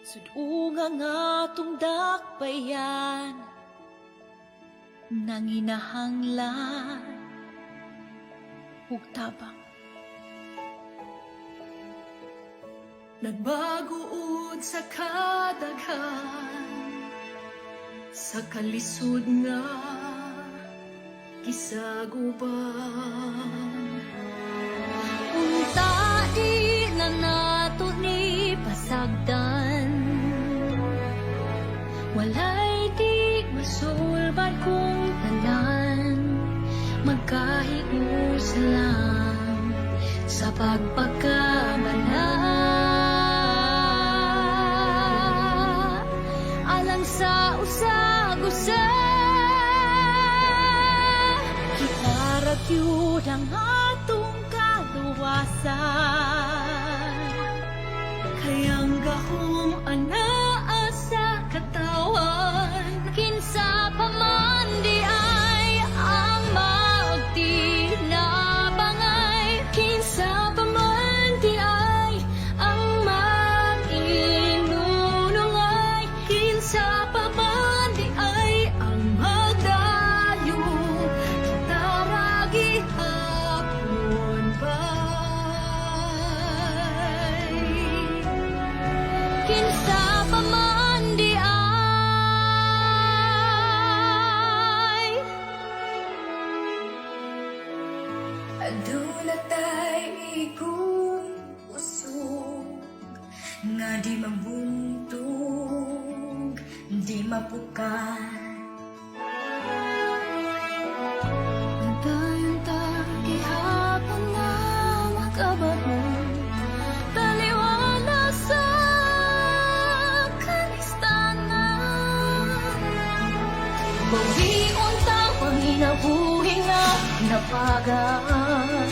Sud-unga nga atong dakbayan, nanginahanglan ug tabang. Nagbaguod sa kadaghan sa kalisod nga gisaguban. Unta di na nato ni pasagdan. Walay di masulbad kung tanan magkahiusa lang sa pagpagkamala alang sa usag-usa. Kita ra gyud ang atong kaluwasan. Kay ang gahom anaa sa katawan. Kinsa pa man di ay ang magtinabangay? Kinsa pa man di ay ang manginunungay? Kinsa pa man di ay ang magdayo? Kita ra gihapon bay. Kinsa pa man di ay? Aduna tay igong kusog nga di mabuntog, di mapukan. Nagdayon ta gihapon nga makabago, taliwala sa kanistanan. Bawion ta panginabuhi nga napagaan.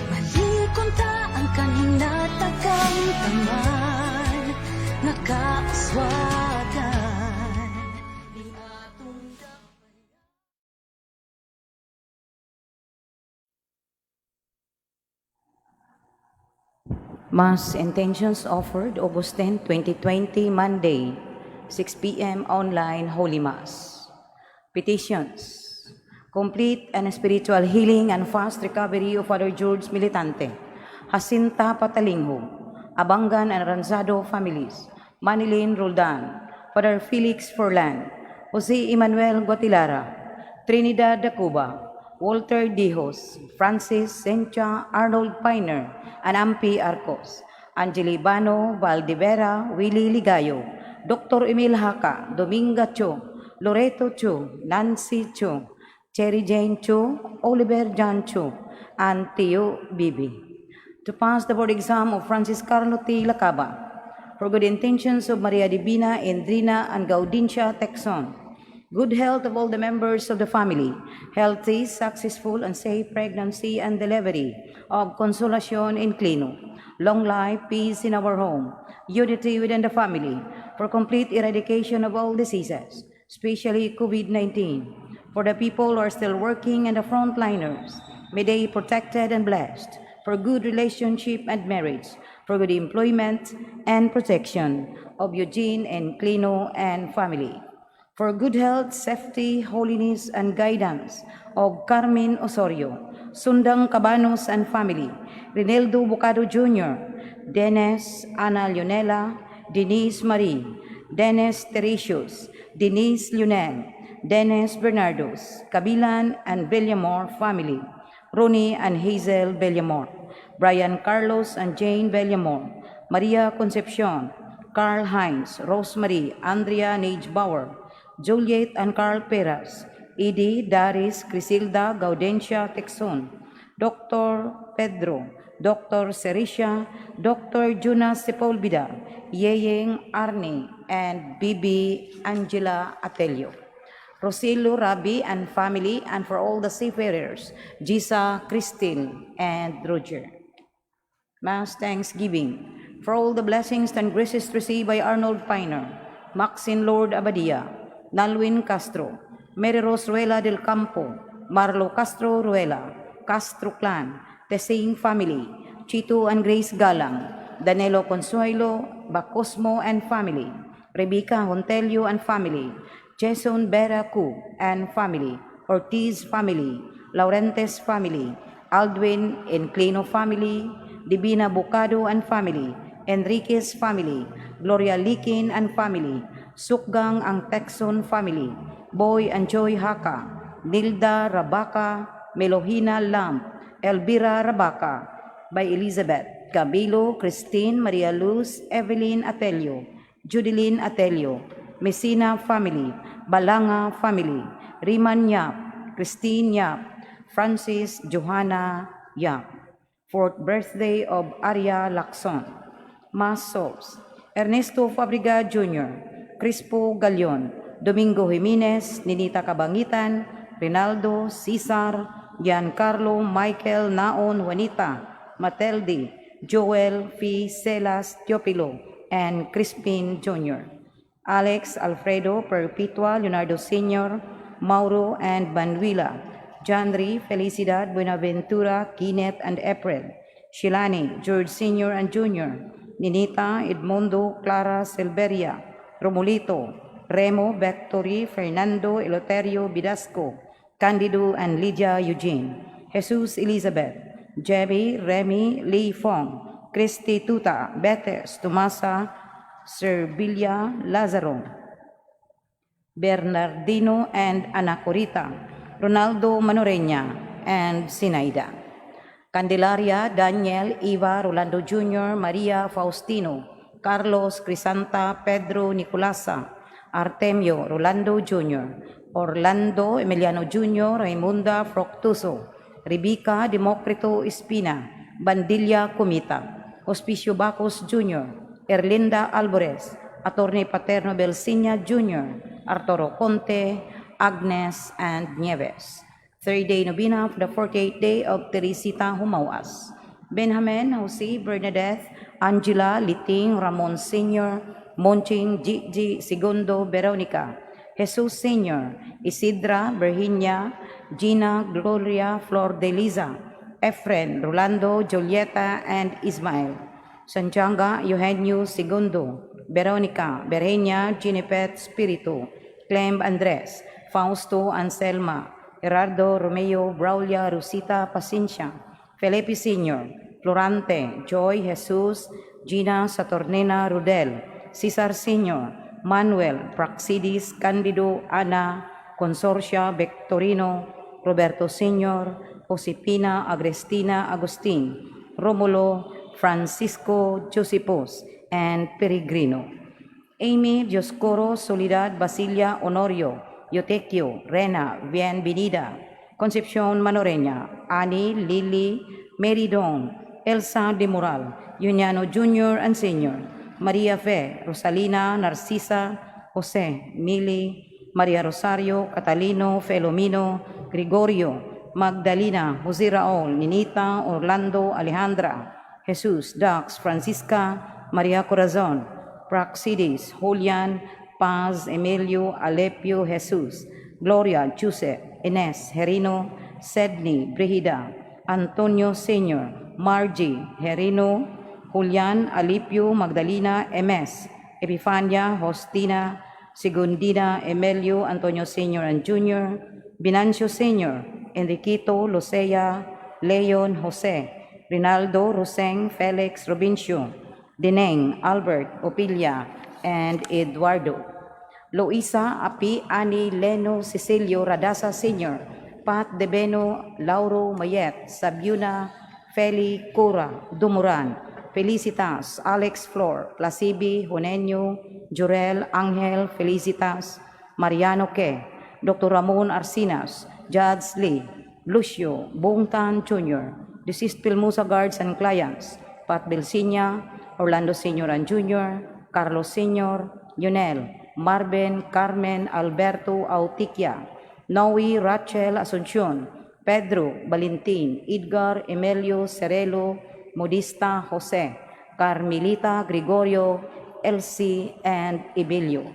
Balikon ta ang kahinatagang taman nga kauswagan. Ning atong dakbayan. Mass intentions offered August 10, 2020, Monday, 6 p.m. online Holy Mass. Petitions. Complete and spiritual healing and fast recovery of Father George Militante, Jacinta Patalinghog, Abangan and Ranzado families, Manilyn Roldan, Father Felix Forlan, Jose Emmanuel Guatilara, Trinidad Dacuba, Walter Dijos, Francis Sencha, Arnold Piner, and Ampi Arcos, Angeli Bano, Valdivera, Willie Ligayo, Dr. Emil Haka, Dominga Cho, Loreto Cho, Nancy Cho, Cherry Jane Cho, Oliver John Cho, and Theo Bibi. To pass the board exam of Francis Carlo T. Lacaba, for good intentions of Maria Divina, Endrina, and Gaudencia Texon, good health of all the members of the family, healthy, successful, and safe pregnancy and delivery of Consolacion Inclino, long life, peace in our home, unity within the family, for complete eradication of all diseases, especially COVID-19, for the people who are still working and the frontliners, may they be protected and blessed, for good relationship and marriage, for good employment and protection of Eugene and Clino and family, for good health, safety, holiness, and guidance of Carmen Osorio, Sundang Cabanos and family, Rinaldo Bocado Jr., Dennis Ana Leonela, Denise Marie, Dennis Teresius, Denise Lionel, Dennis Bernardos, Kabilan and Villamor family, Ronnie and Hazel Villamor, Brian Carlos and Jane Villamor, Maria Concepcion, Carl Heinz, Rosemary, Andrea Bauer, Juliet and Carl Peras, Edie, Daris, Crisilda, Gaudencia Texon, Dr. Pedro, Dr. Cerisha, Dr. Jonas Sepulveda, Yeyeng Arne, and Bibi Angela Atelio. Rosillo Rabi and family, and for all the seafarers, Gisa, Christine, and Roger. Mass Thanksgiving for all the blessings and graces received by Arnold Piner, Maxine Lord Abadia, Nalwin Castro, Mary Rose Ruela del Campo, Marlo Castro Ruela, Castro Clan, Tesing Family, Chito and Grace Galang, Danilo Consuelo Bacosmo and family, Rebecca Hontelio and family, Jason Vera Cu and family, Ortiz family, Laurentes family, Aldwin Enclino family, Divina Bucado and family, Enriquez family, Gloria Likin and family, Sukgang ang Texon family, Boy and Joy Haka, Nilda Rabaka, Melohina Lamp, Elvira Rabaka, by Elizabeth, Cabilo, Christine, Maria Luz, Evelyn Atelio, Judeline Atelio, Messina family, Balanga family, Riman Yap, Christine Yap, Francis Johanna Yap. Fourth birthday of Arya Lacson. Mass Souls, Ernesto Fabriga Jr., Crispo Galion, Domingo Jimenez, Ninita Kabangitan, Rinaldo, Cesar, Giancarlo, Michael, Naon, Juanita, Mateldi, Joel, F. Celas, Teopilo, and Crispin Jr. Alex, Alfredo, Perpetua, Leonardo Sr., Mauro, and Manuela, Janry, Felicidad, Buenaventura, Kenneth, and April, Shilani, George Sr. and Jr., Ninita, Edmundo, Clara, Silveria, Romulito, Remo, Victory, Fernando, Eleuterio, Bidasco, Candido, and Lydia Eugene, Jesus Elizabeth, Jebby, Remy, Lee Fong, Christy Tuta, Betes, Tomasa, Servilia, Lazaro, Bernardino and Anacorita, Ronaldo Manoreña, and Sinaida. Candelaria, Daniel, Eva, Rolando Jr., Maria Faustino, Carlos, Crisanta, Pedro, Nicolasa, Artemio, Rolando Jr., Orlando, Emiliano Jr., Raimunda Fructuoso, Rebecca Democrito Espina, Bandilla Comita, Hospicio Bacos Jr., Erlinda Alvarez, Attorney Paterno Belsinia Jr., Arturo Conte, Agnes, and Nieves. Third day novena for the 48th day of Teresita Humawas. Benjamin, Jose, Bernadette, Angela, Liting, Ramon Sr., Monching, Gigi, Segundo, Veronica, Jesus Sr., Isidra, Virginia, Gina, Gloria, Flor de Liza, Efren, Rolando, Julieta, and Ismael. Santiago, Eugenio Segundo, Veronica, Berenia, Ginipet, Spiritu, Clem Andres, Fausto Anselma, Gerardo, Romeo, Braulia, Rosita, Paciencia, Felipe Sr., Florante, Joy, Jesus, Gina, Saturnina, Rudel, Cesar Sr., Manuel, Praxidis, Candido, Ana, Consorcia, Victorino, Roberto Sr., Josepina, Agrestina, Agustin, Romulo, Francisco, Josepos, and Peregrino. Amy, Dioscoro, Soledad, Basilia, Honorio, Yotequio, Rena, Bienvenida, Concepcion Manoreña, Ani, Lily, Mary Dawn, Elsa de Moral, Uniano Jr. and Sr., Maria Fe, Rosalina, Narcisa, Jose, Mili, Maria Rosario, Catalino, Felomino, Gregorio, Magdalena, Jose Raul, Ninita, Orlando, Alejandra, Jesus, Dax, Francisca, Maria Corazon, Praxidis, Julian, Paz, Emilio, Alepio, Jesus, Gloria, Joseph, Ines, Herino, Sedney, Brigida, Antonio Sr., Margie, Herino, Julian, Alipio, Magdalena, MS, Epifania, Hostina, Segundina, Emilio, Antonio Sr. and Jr., Binancio Sr., Enriquito, Lucea, Leon, Jose, Rinaldo, Roseng, Felix, Robincio, Dineng, Albert, Opilia, and Eduardo. Luisa, Api, Ani, Leno, Cecilio, Radasa Sr., Pat Debeno, Lauro, Mayet, Sabiuna, Feli, Cura, Dumuran, Felicitas, Alex Flor, Placibi, Junenio, Jurel, Angel, Felicitas, Mariano Ke, Dr. Ramon Arsinas, Judge Lee, Lucio, Bongtan Jr., deceased Pilmusa guards and clients, Pat Belsinia, Orlando Sr. and Jr., Carlos Sr., Yunel, Marvin, Carmen, Alberto Autiquia, Noe, Rachel Asuncion, Pedro, Valentin, Edgar, Emilio, Cerelo, Modista, Jose, Carmelita, Gregorio, Elsie, and Emilio.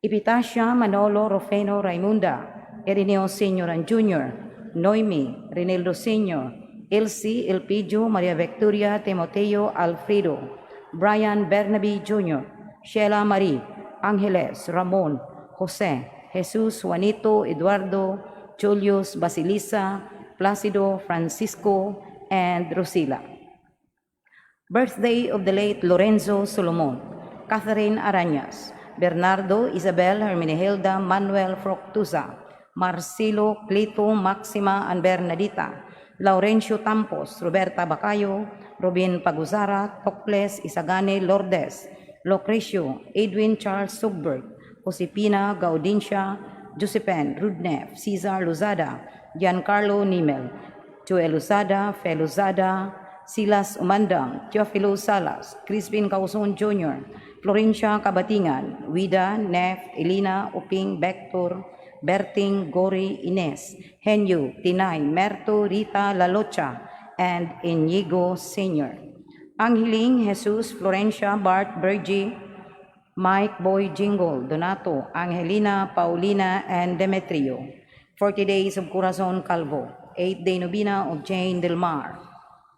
Epitasia, Manolo, Rofeno, Raimunda, Ireneo Sr. and Jr., Noemi, Reneldo Sr., Elsie, Elpidio, Maria Victoria, Timoteo, Alfredo, Brian Bernabe Jr., Sheila Marie, Angeles, Ramon, Jose, Jesus, Juanito, Eduardo, Julius, Basilisa, Placido, Francisco, and Rosila. Birthday of the late Lorenzo Solomon, Catherine Arañas, Bernardo, Isabel, Hermenegilda, Manuel Fructusa, Marcelo, Clito, Maxima, and Bernadita, Laurencio Tampos, Roberta Bacayo, Robin Paguzara, Tocles, Isagane, Lourdes, Lucrecio, Edwin Charles Sugbert, Josepina Gaudencia, Josephine Rudnev, Cesar Lozada, Giancarlo Nimel, Joel Lozada, Fe Lozada, Silas Umandang, Teofilo Salas, Crispin Causon Jr., Florencia Cabatingan, Wida, Nef, Elina, Uping, Vector, Berting, Gori, Ines, Henyo, Tinay, Merto, Rita, Lalocha, and Inigo Sr. Angheling, Jesus, Florencia, Bart, Bergie, Mike Boy Jingle, Donato, Angelina, Paulina, and Demetrio. 40 Days of Corazon Calvo, 8-day novena of Jane Del Mar.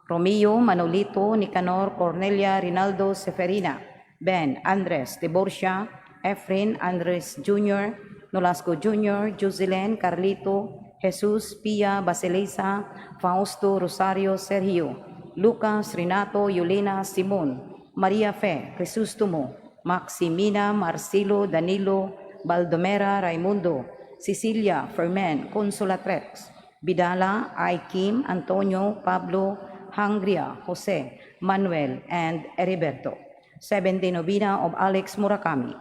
Romeo, Manolito, Nicanor, Cornelia, Rinaldo, Seferina, Ben, Andres, Tiborcia, Efren, Andres Jr., Nolasco Jr., Jocelyn, Carlito, Jesus, Pia, Basilisa, Fausto, Rosario, Sergio, Lucas, Renato, Yulena, Simon, Maria Fe, Crisostomo, Maximina, Marcelo, Danilo, Baldomera, Raimundo, Cecilia, Fermen, Consolatrix, Vidala, Aikim, Antonio, Pablo, Hungria, Jose, Manuel, and Heriberto. 7-day novena of Alex Murakami.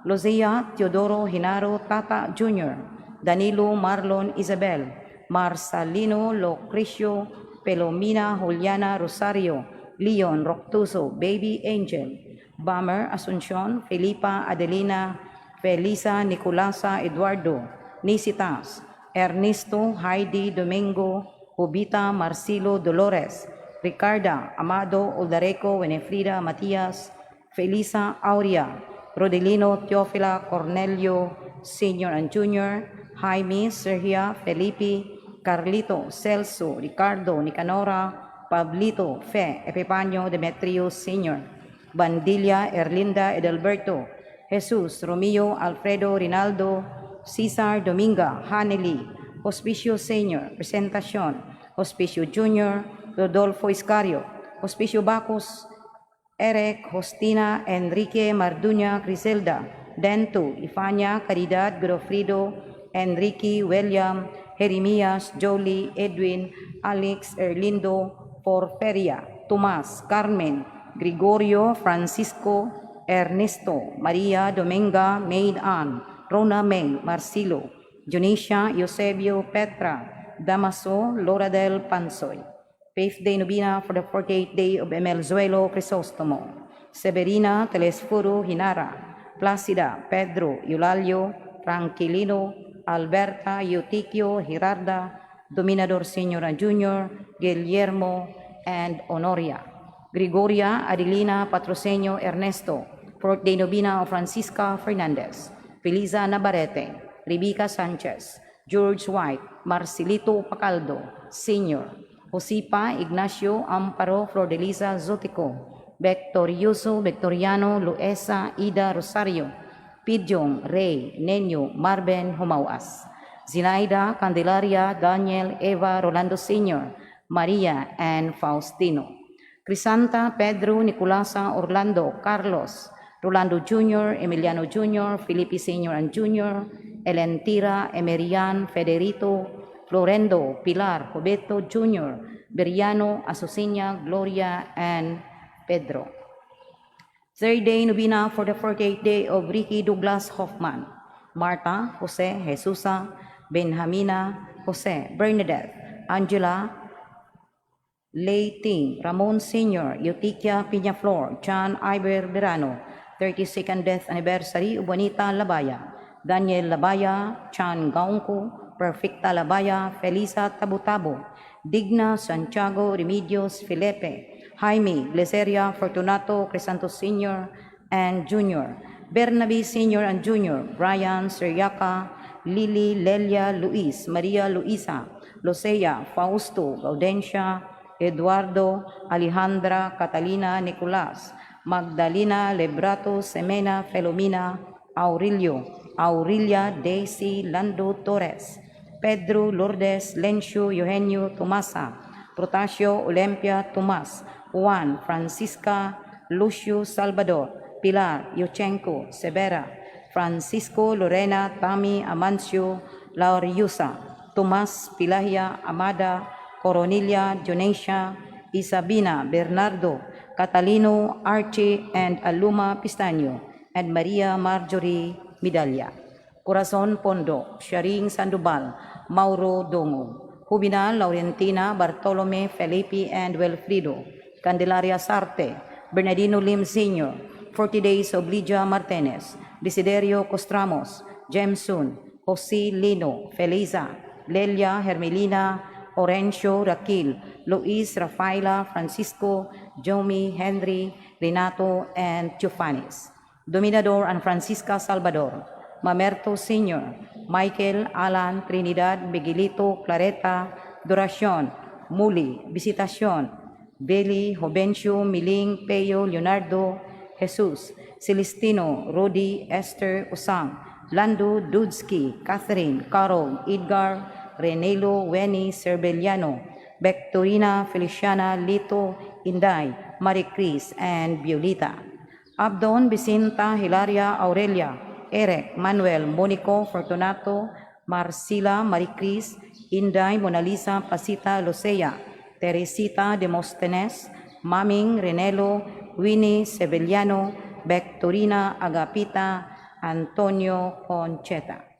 Lozea, Teodoro, Hinaro, Tata Jr., Danilo, Marlon, Isabel, Marcelino, Lucrecio, Pelomina, Juliana, Rosario, Leon, Roctuso, Baby Angel, Bomber, Asuncion, Felipa, Adelina, Felisa, Nicolasa, Eduardo, Nisitas, Ernesto, Heidi, Domingo, Jubita, Marcelo, Dolores, Ricarda, Amado, Oldareco, Winefrida, Matias, Felisa, Aurea, Rodelino, Teofila, Cornelio, Senior and Junior, Jaime, Sergia, Felipe, Carlito, Celso, Ricardo, Nicanora, Pablito, Fe, Epifanio, Demetrio Senior, Bandilla, Erlinda, Edelberto, Jesus, Romeo, Alfredo, Rinaldo, Cesar, Dominga, Haneli, Hospicio Senior, Presentacion, Hospicio Junior, Rodolfo Iscario, Hospicio Bacos, Eric, Hostina, Enrique, Marduña, Griselda, Dento, Ifania, Caridad, Godofredo, Enrique, William, Jeremias, Jolie, Edwin, Alex, Erlindo, Porferia, Tomas, Carmen, Gregorio, Francisco, Ernesto, Maria, Dominga, Maid Ann, Rona May, Marcelo, Dionisia, Eusebio, Petra, Damaso, Loradel, Pansoy. Fifth day novena for the 48th day of Emelzuelo Crisostomo. Severina, Telesforo, Hinara, Placida, Pedro, Eulalio, Tranquilino, Alberta, Eutiquio, Girarda, Dominador Sr. and Jr., Guillermo, and Honoria. Gregoria, Adelina, Patrocenio, Ernesto, fourth day novena of Francisca Fernandez, Feliza Navarrete, Rebecca Sanchez, George White, Marcelito Pacaldo, Sr., Josipa, Ignacio, Amparo, Flordelisa, Zotico, Victorioso, Victoriano, Luesa, Ida, Rosario, Pidjong, Ray, Nenyo, Marben, Humawas, Zinaida, Candelaria, Daniel, Eva, Rolando Sr., Maria, and Faustino. Crisanta, Pedro, Nicolasa, Orlando, Carlos, Rolando Jr., Emiliano Jr., Felipe Sr. and Jr., Elentira, Emerian, Federico, Florendo, Pilar, Jobeto Jr., Beriano, Azucena, Gloria, and Pedro. Third day novena for the 48th day of Ricky Douglas Hoffman, Marta, Jose, Jesusa, Benjamina, Jose, Bernadette, Angela, Leiting, Ramon Sr., Eutiquia Peñaflor, John Iber Verano, 32nd death anniversary of Juanita Labaya, Daniel Labaya, Chan Gaungko, Perfecta Labaya, Felisa Tabutabo, Digna Santiago, Remedios Felipe, Jaime, Gleseria, Fortunato, Crisanto Sr. and Jr., Bernabe Sr. and Jr., Brian Seriaca, Lily, Lelia, Luis, Maria Luisa, Losea, Fausto, Gaudencia, Eduardo, Alejandra, Catalina, Nicolas, Magdalena, Lebrato, Semena, Felomina, Aurelio, Aurelia, Daisy, Lando Torres, Pedro, Lourdes, Lencio, Eugenio, Tomasa, Protasio, Olympia, Tomas, Juan, Francisca, Lucio, Salvador, Pilar, Yochenko, Severa, Francisco, Lorena, Tami, Amancio, Lauriusa, Tomas, Pilahia, Amada, Coronelia, Dionesia, Isabina, Bernardo, Catalino, Archie, and Aluma Pistaño, and Maria Marjorie Midalia. Corazon Pondo, Sharing Sandoval, Mauro Dongo, Jubinal, Laurentina, Bartolome, Felipe, and Wilfrido, Candelaria Sarte, Bernardino Lim Sr., 40 Days of Lydia Martinez, Desiderio Costramos, Jameson, Jose Lino, Feliza, Lelia, Hermelina, Orencio, Raquel, Luis, Rafaela, Francisco, Jomi, Henry, Renato, and Teofanis. Dominador and Francisca Salvador, Mamerto Sr., Michael, Alan, Trinidad, Miguelito, Clareta, Duracion, Muli, Visitacion, Beli, Jovencio, Miling, Peyo, Leonardo, Jesus, Celestino, Rodi, Esther, Usang, Lando, Dudski, Catherine, Carol, Edgar, Renelo, Wenny, Serbeliano, Bectorina, Feliciana, Lito, Inday, Maricris, and Violita. Abdon, Vicinta, Hilaria, Aurelia, Eric, Manuel, Monico, Fortunato, Marcila, Maricris, Inday, Monalisa, Pasita, Lucea, Teresita, Demostenes, Maming, Renelo, Winnie, Sevillano, Bectorina, Agapita, Antonio, Concheta.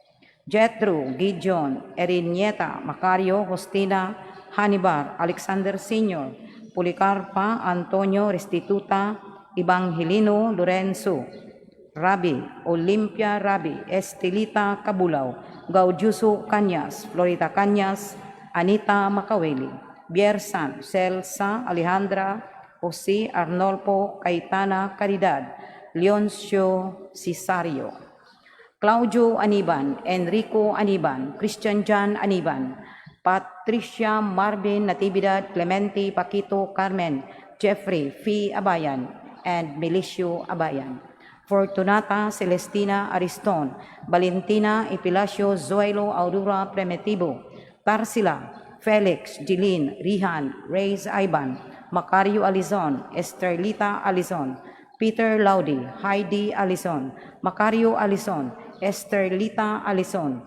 Jethro, Gideon, Erinieta, Macario, Hostina, Hannibal, Alexander Sr., Policarpa, Antonio, Restituta, Evangelino, Lorenzo, Rabi, Olimpia Rabi, Estelita Cabulao, Gaudiuso Cañas, Florita Cañas, Anita Macaweli, Biersan, Celsa, Alejandra, Jose Arnolfo, Caetana Caridad, Leoncio Cesario. Claudio Aniban, Enrico Aniban, Christian John Aniban, Patricia Marvin Natividad, Clemente Paquito Carmen, Jeffrey Fee Abayan, and Melicio Abayan. Fortunata Celestina Ariston, Valentina Epilacio Zoilo Aurora Primitivo, Tarsila, Felix, Jeline, Rihan, Reyes Ivan, Macario Alizon, Esterlita Alizon, Peter Laudi, Heidi Alison, Macario Alison, Esterlita Alison,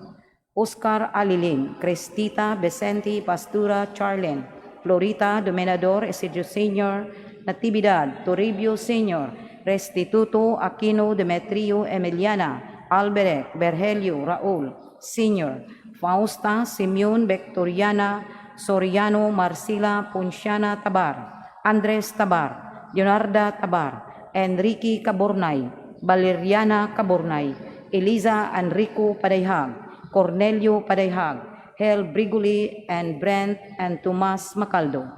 Oscar Aliling, Cristita Vicente Pastura Charlen, Florita Dominador Isidro Sr., Natividad Toribio Sr., Restituto Aquino Demetrio Emiliana, Alberec Berhelio Raul Sr., Fausta Simeon Victoriana Soriano Marcila Ponciana Tabar, Andres Tabar, Leonarda Tabar, Enrique Cabornay, Valeriana Cabornay, Eliza Enrico Padayhag, Cornelio Padayhag, Hel Briguli, and Brent and Tomas Macaldo.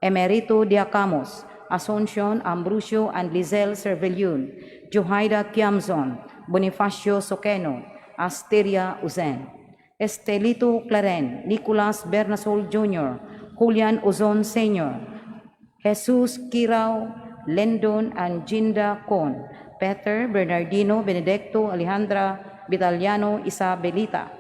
Emerito Diacamos, Asuncion, Ambrosio, and Lizelle Cervellun, Johaida Kiamzon, Bonifacio Soqueno, Asteria Uzen, Estelito Claren, Nicolas Bernasol Jr., Julian Ozon Sr., Jesus Kirao, Lendon and Jinda Con, Peter Bernardino Benedicto Alejandra Vitaliano Isabelita,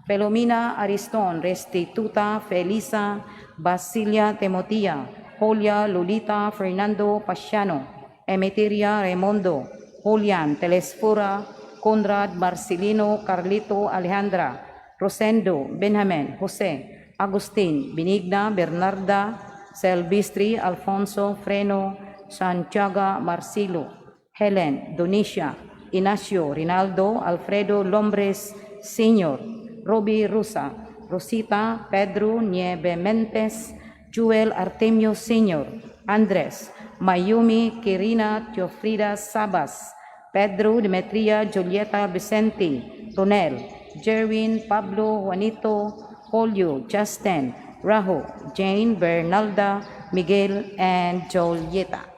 Felomina Ariston, Restituta Felisa Basilia Timotia, Julia Lolita Fernando Pasiano, Emeteria Raimundo, Julian Telesfora, Conrad Marcelino Carlito Alejandra, Rosendo Benjamin Jose, Agustin Benigna Bernarda, Selvistri Alfonso Freno, Santiago Marcelo, Helen Donicia, Ignacio Rinaldo, Alfredo Lombres Sr., Roby Rusa, Rosita Pedro Nieve Mentes, Jewel Artemio Sr., Andres, Mayumi Kirina Teofrida Sabas, Pedro Demetria Julieta Vicente, Ronel, Jerwin Pablo Juanito, Julio, Justin, Rajo, Jane, Bernalda, Miguel, and Julieta.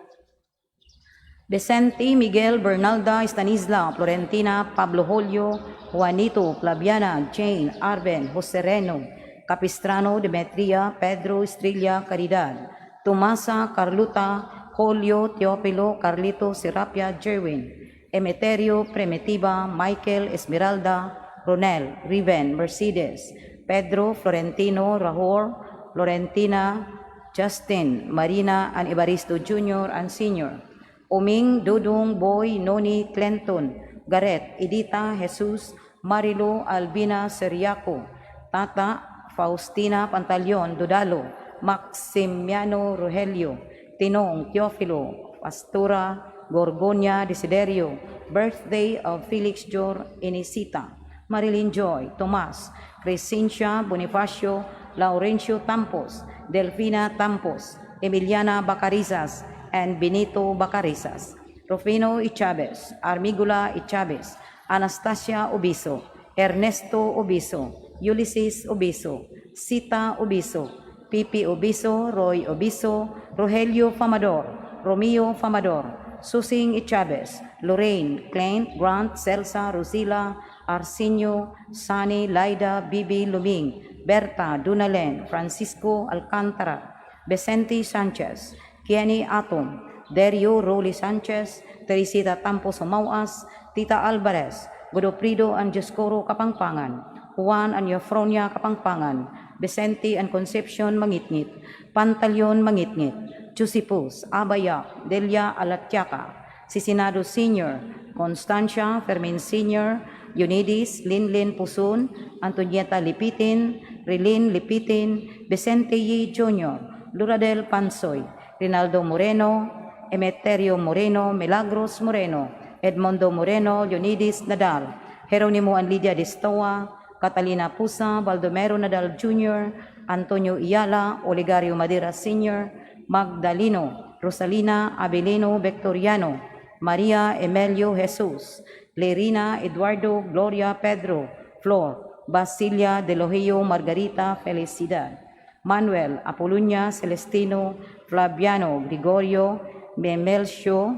Vicente, Miguel, Bernalda, Stanislao, Florentina, Pablo Julio, Juanito, Flaviana, Jane, Arben, Jose Reno, Capistrano, Demetria, Pedro, Estrella, Caridad, Tomasa, Carluta, Julio, Teopilo, Carlito, Serapia, Jerwin, Emeterio, Primitiva, Michael, Esmeralda, Ronel, Riven, Mercedes, Pedro, Florentino, Rahor, Florentina, Justin, Marina, and Evaristo Jr. and Sr., Uming, Dudong, Boy, Noni, Clinton, Gareth, Edita, Jesus, Marilo, Albina, Seriaco, Tata, Faustina, Pantaleon, Dudalo, Maximiano, Rogelio, Tinong, Teofilo, Pastora, Gorgonia, Desiderio, birthday of Felix Jor Inisita, Marilyn Joy, Tomas, Crescencia, Bonifacio, Laurencio Tampos, Delfina Tampos, Emiliana Bacarizas, and Benito Bacarizas, Rufino Echavez, Armigula Echavez, Anastasia Obiso, Ernesto Obiso, Ulysses Obiso, Sita Obiso, Pipi Obiso, Roy Obiso, Rogelio Famador, Romeo Famador, Susing Echavez, Lorraine, Clint, Grant, Celsa, Rosila, Arsenio, Sani, Laida, Bibi, Luming, Berta, Dunalen, Francisco Alcantara, Vicente Sanchez, Kenny Atom, Dario Rolly Sanchez, Teresita Tampos Humauas, Tita Alvarez, Godofredo and Dioscoro Kapangpangan, Juan and Eufronia Kapangpangan, Vicente and Concepcion Mangitngit, Pantaleon Mangitngit, Chusipus, Abaya, Delia Alatiaca, Cicinado Sr., Constancia Fermin Sr., Unidis, Linlin Pusun, Antonieta Lipitin, Rilin Lipitin, Vicente Ye Jr., Luradel Pansoy, Rinaldo Moreno, Emeterio Moreno, Milagros Moreno, Edmondo Moreno, Leonidas Nadal, Jeronimo and Lydia Distoa, Catalina Pusa, Baldomero Nadal Jr., Antonio Iyala, Oligario Madera Sr., Magdalino, Rosalina Abelino Victoriano, Maria Emelio Jesus, Lerina Eduardo Gloria Pedro, Flor, Basilia De Lohio Margarita Felicidad, Manuel Apolunia Celestino Flaviano Gregorio Memelcio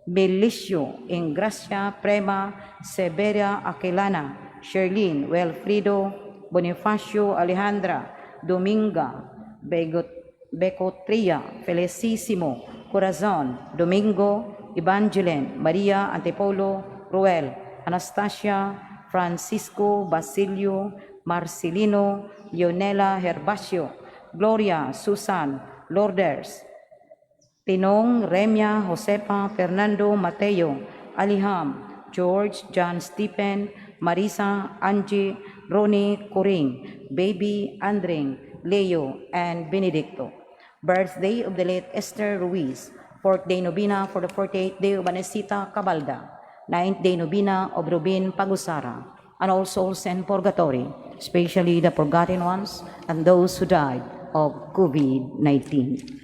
Melicio Ingracia Prema Severa Aquilana Sherlyn Wilfredo Bonifacio Alejandra Dominga Begot Becotria Felicissimo Corazon Domingo Evangeline Maria Antipolo Ruel Anastasia Francisco Basilio Marcelino Leonela Herbacio Gloria Susan Lourdes Tinong, Remia, Josepa, Fernando, Mateo, Aliham, George, John Stephen, Marisa, Angie, Ronnie, Coring, Baby, Andring, Leo, and Benedicto. Birthday of the late Esther Ruiz, fourth day novena for the 48th day of Anesita Cabalda, ninth day novena of Rubin Pagusara, and all souls in purgatory, especially the forgotten ones and those who died of COVID-19.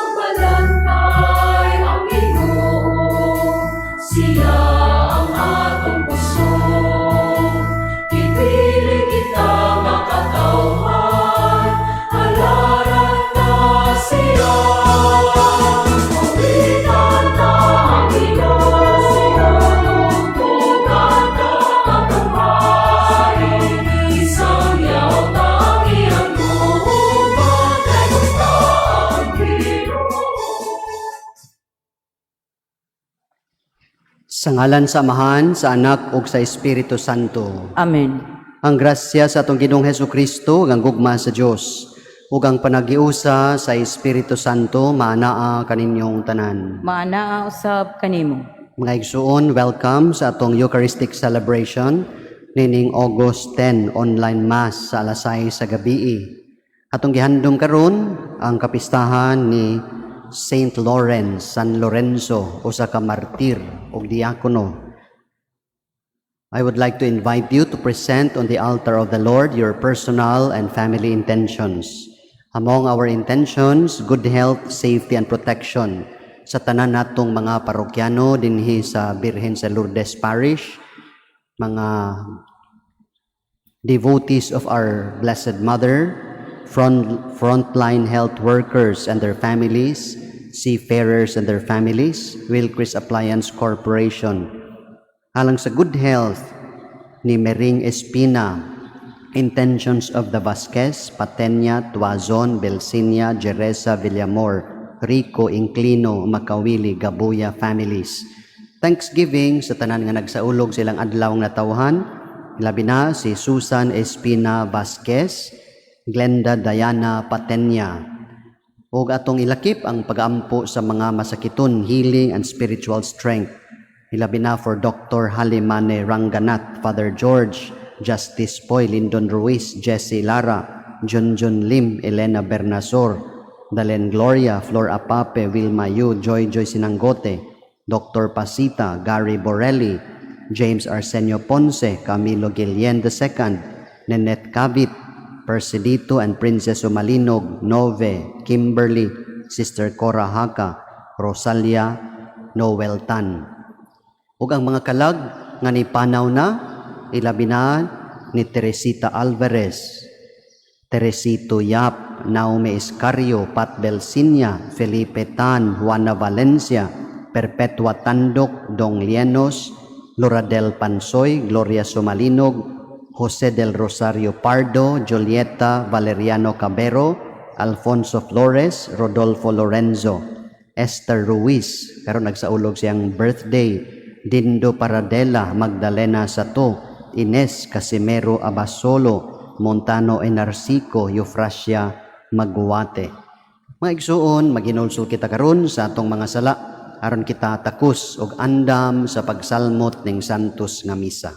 Pagbalantay ang Ginoo, siya ang atong kusog. Gipili kita nga katawhan, halaran ta siya. Awitan ta ang Ginoo, tugtugan ta atong hari. Isangyaw ta ang iyang gugma, kay husto ang Ginoo. Sa ngalan sa Amahan, sa Anak ug sa Espiritu Santo. Amen. Ang grasya sa atong Ginoong Hesus Kristo ug ang gugma sa Dios ug ang panagiusa sa Espiritu Santo maanaa kaninyong tanan. Maanaa usab kanimo. Mga igsuon, welcome sa atong Eucharistic celebration nining August 10 online mass sa alas 6 sa gabi. Atong gihandom karon ang kapistahan ni Saint Lawrence, San Lorenzo, usa ka martir ug diakono. I would like to invite you to present on the altar of the Lord your personal and family intentions. Among our intentions, good health, safety, and protection sa tanan natong mga parokyano dinhi sa Birhen sa Lourdes Parish, mga devotees of our Blessed Mother, frontline health workers and their families, seafarers and their families, Wilcris Appliance Corporation. Alang sa good health ni Mering Espina, intentions of the Vasquez, Patenya, Tuazon, Belsinia, Jereza, Villamor, Rico, Inclino, Macawili, Gabuya families. Thanksgiving sa tanan nga nagsaulog silang adlaw nga natawhan, labi na si Susan Espina Vasquez, Glenda Diana Patenya. Ug atong ilakip ang pag-ampo sa mga masakiton, healing and spiritual strength. Ilabi na for Dr. Halimane Ranganath, Father George, Justice Poy, Lyndon Ruiz, Jesse Lara, Junjun Lim, Elena Bernasor, Dalen Gloria, Flor Apape, Wilma Yu, Joy Joy Sinanggote, Dr. Pasita, Gary Borelli, James Arsenio Ponce, Camilo Guillen II, Nenette Cavit, Persidito and Princess Umalinog, Nove, Kimberly, Sister Cora Haka, Rosalia Noel Tan. Ug ang mga kalag nga nipanaw na, ilabi na ni Teresita Alvarez, Teresito Yap, Naomi Escario, Pat Belsinia, Felipe Tan, Juana Valencia, Perpetua Tandok, Dong Lienos, Loradel Pansoy, Gloria Sumalinog, Jose del Rosario Pardo, Julieta Valeriano Cabero, Alfonso Flores, Rodolfo Lorenzo, Esther Ruiz, karon nagsaulog siyang birthday, Dindo Paradela, Magdalena Sato, Ines Casimero Abasolo, Montano Enarsico, Eufrasia Maguate. Mga igsuon, maghinulsol kita karon sa atong mga sala aron kita takos og andam sa pagsalmot ning Santos nga Misa.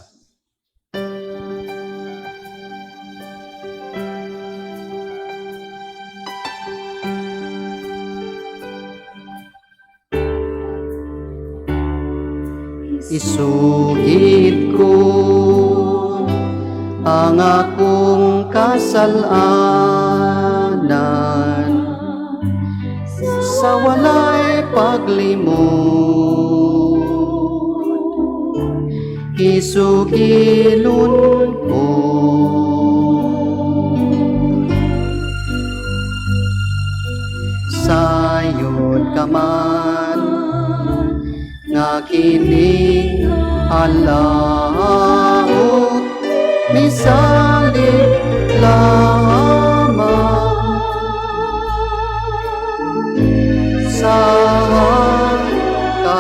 Isugid ko ang akong kasalanan sa walay paglimot. Isugilon ko. Sayod ka man nga kining halaot misalig lamang sa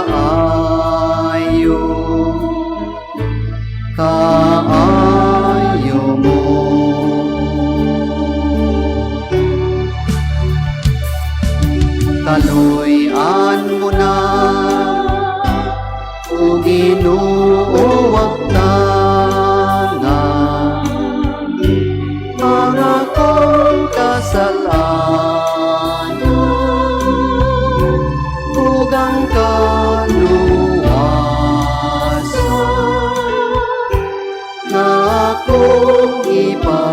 kaayo, kaayo mo. Kaluy-an mo na, o Ginoo, wagtanga ang akong kasalanan ug ang kaluwasan nga akong ipaabot,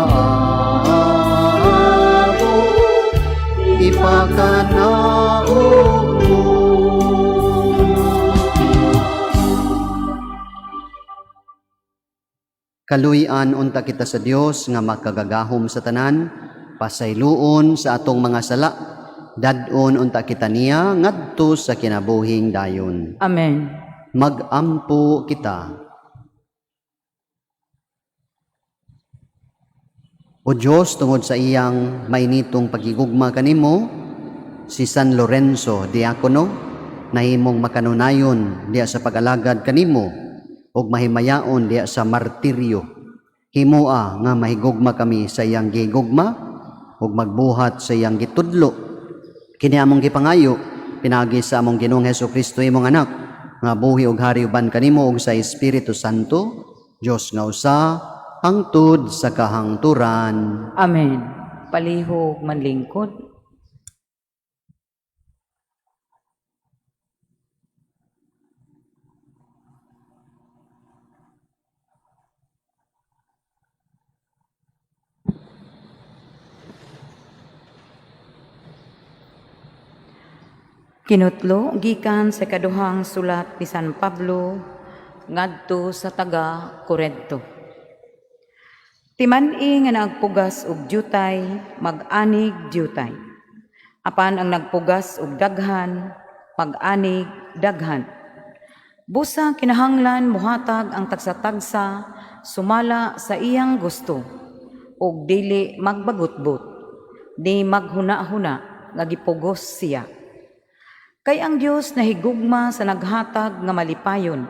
ipakanaog mo. Kaluy-an unta kita sa Dios nga makagagahom sa tanan, pasayloon sa atong mga sala, dad-on unta kita niya ngadto sa kinabuhing dayon. Amen. Magampo kita. O Dios, tungod sa iyang mainitong pagigugma kanimo, si San Lorenzo Diakono nahimong makanunayon diha sa pag-alagad kanimo ug mahimayaon diha sa martiryo. Himoa nga mahigugma kami sa iyang gigugma ug magbuhat sa iyang gitudlo. Kini among gipangayo pinaagi sa among Ginoong Hesukristo, imong anak, nga buhi ug hari uban kanimo ug sa Espiritu Santo, Dios nga usa hangtod sa kahangturan. Amen. Palihog manlingkod. Kinutlo gikan sa kaduhang sulat ni San Pablo ngadto sa taga Korinto. Timan-i nga nagpugas og dyutay, mag-anig dyutay. Apan ang nagpugas og daghan, mag-anig daghan. Busa kinahanglan muhatag ang tagsa-tagsa sumala sa iyang gusto ug dili magbagutbot, ni maghuna-huna nga gipugos siya. Kay ang Dios nahigugma sa naghatag nga malipayon,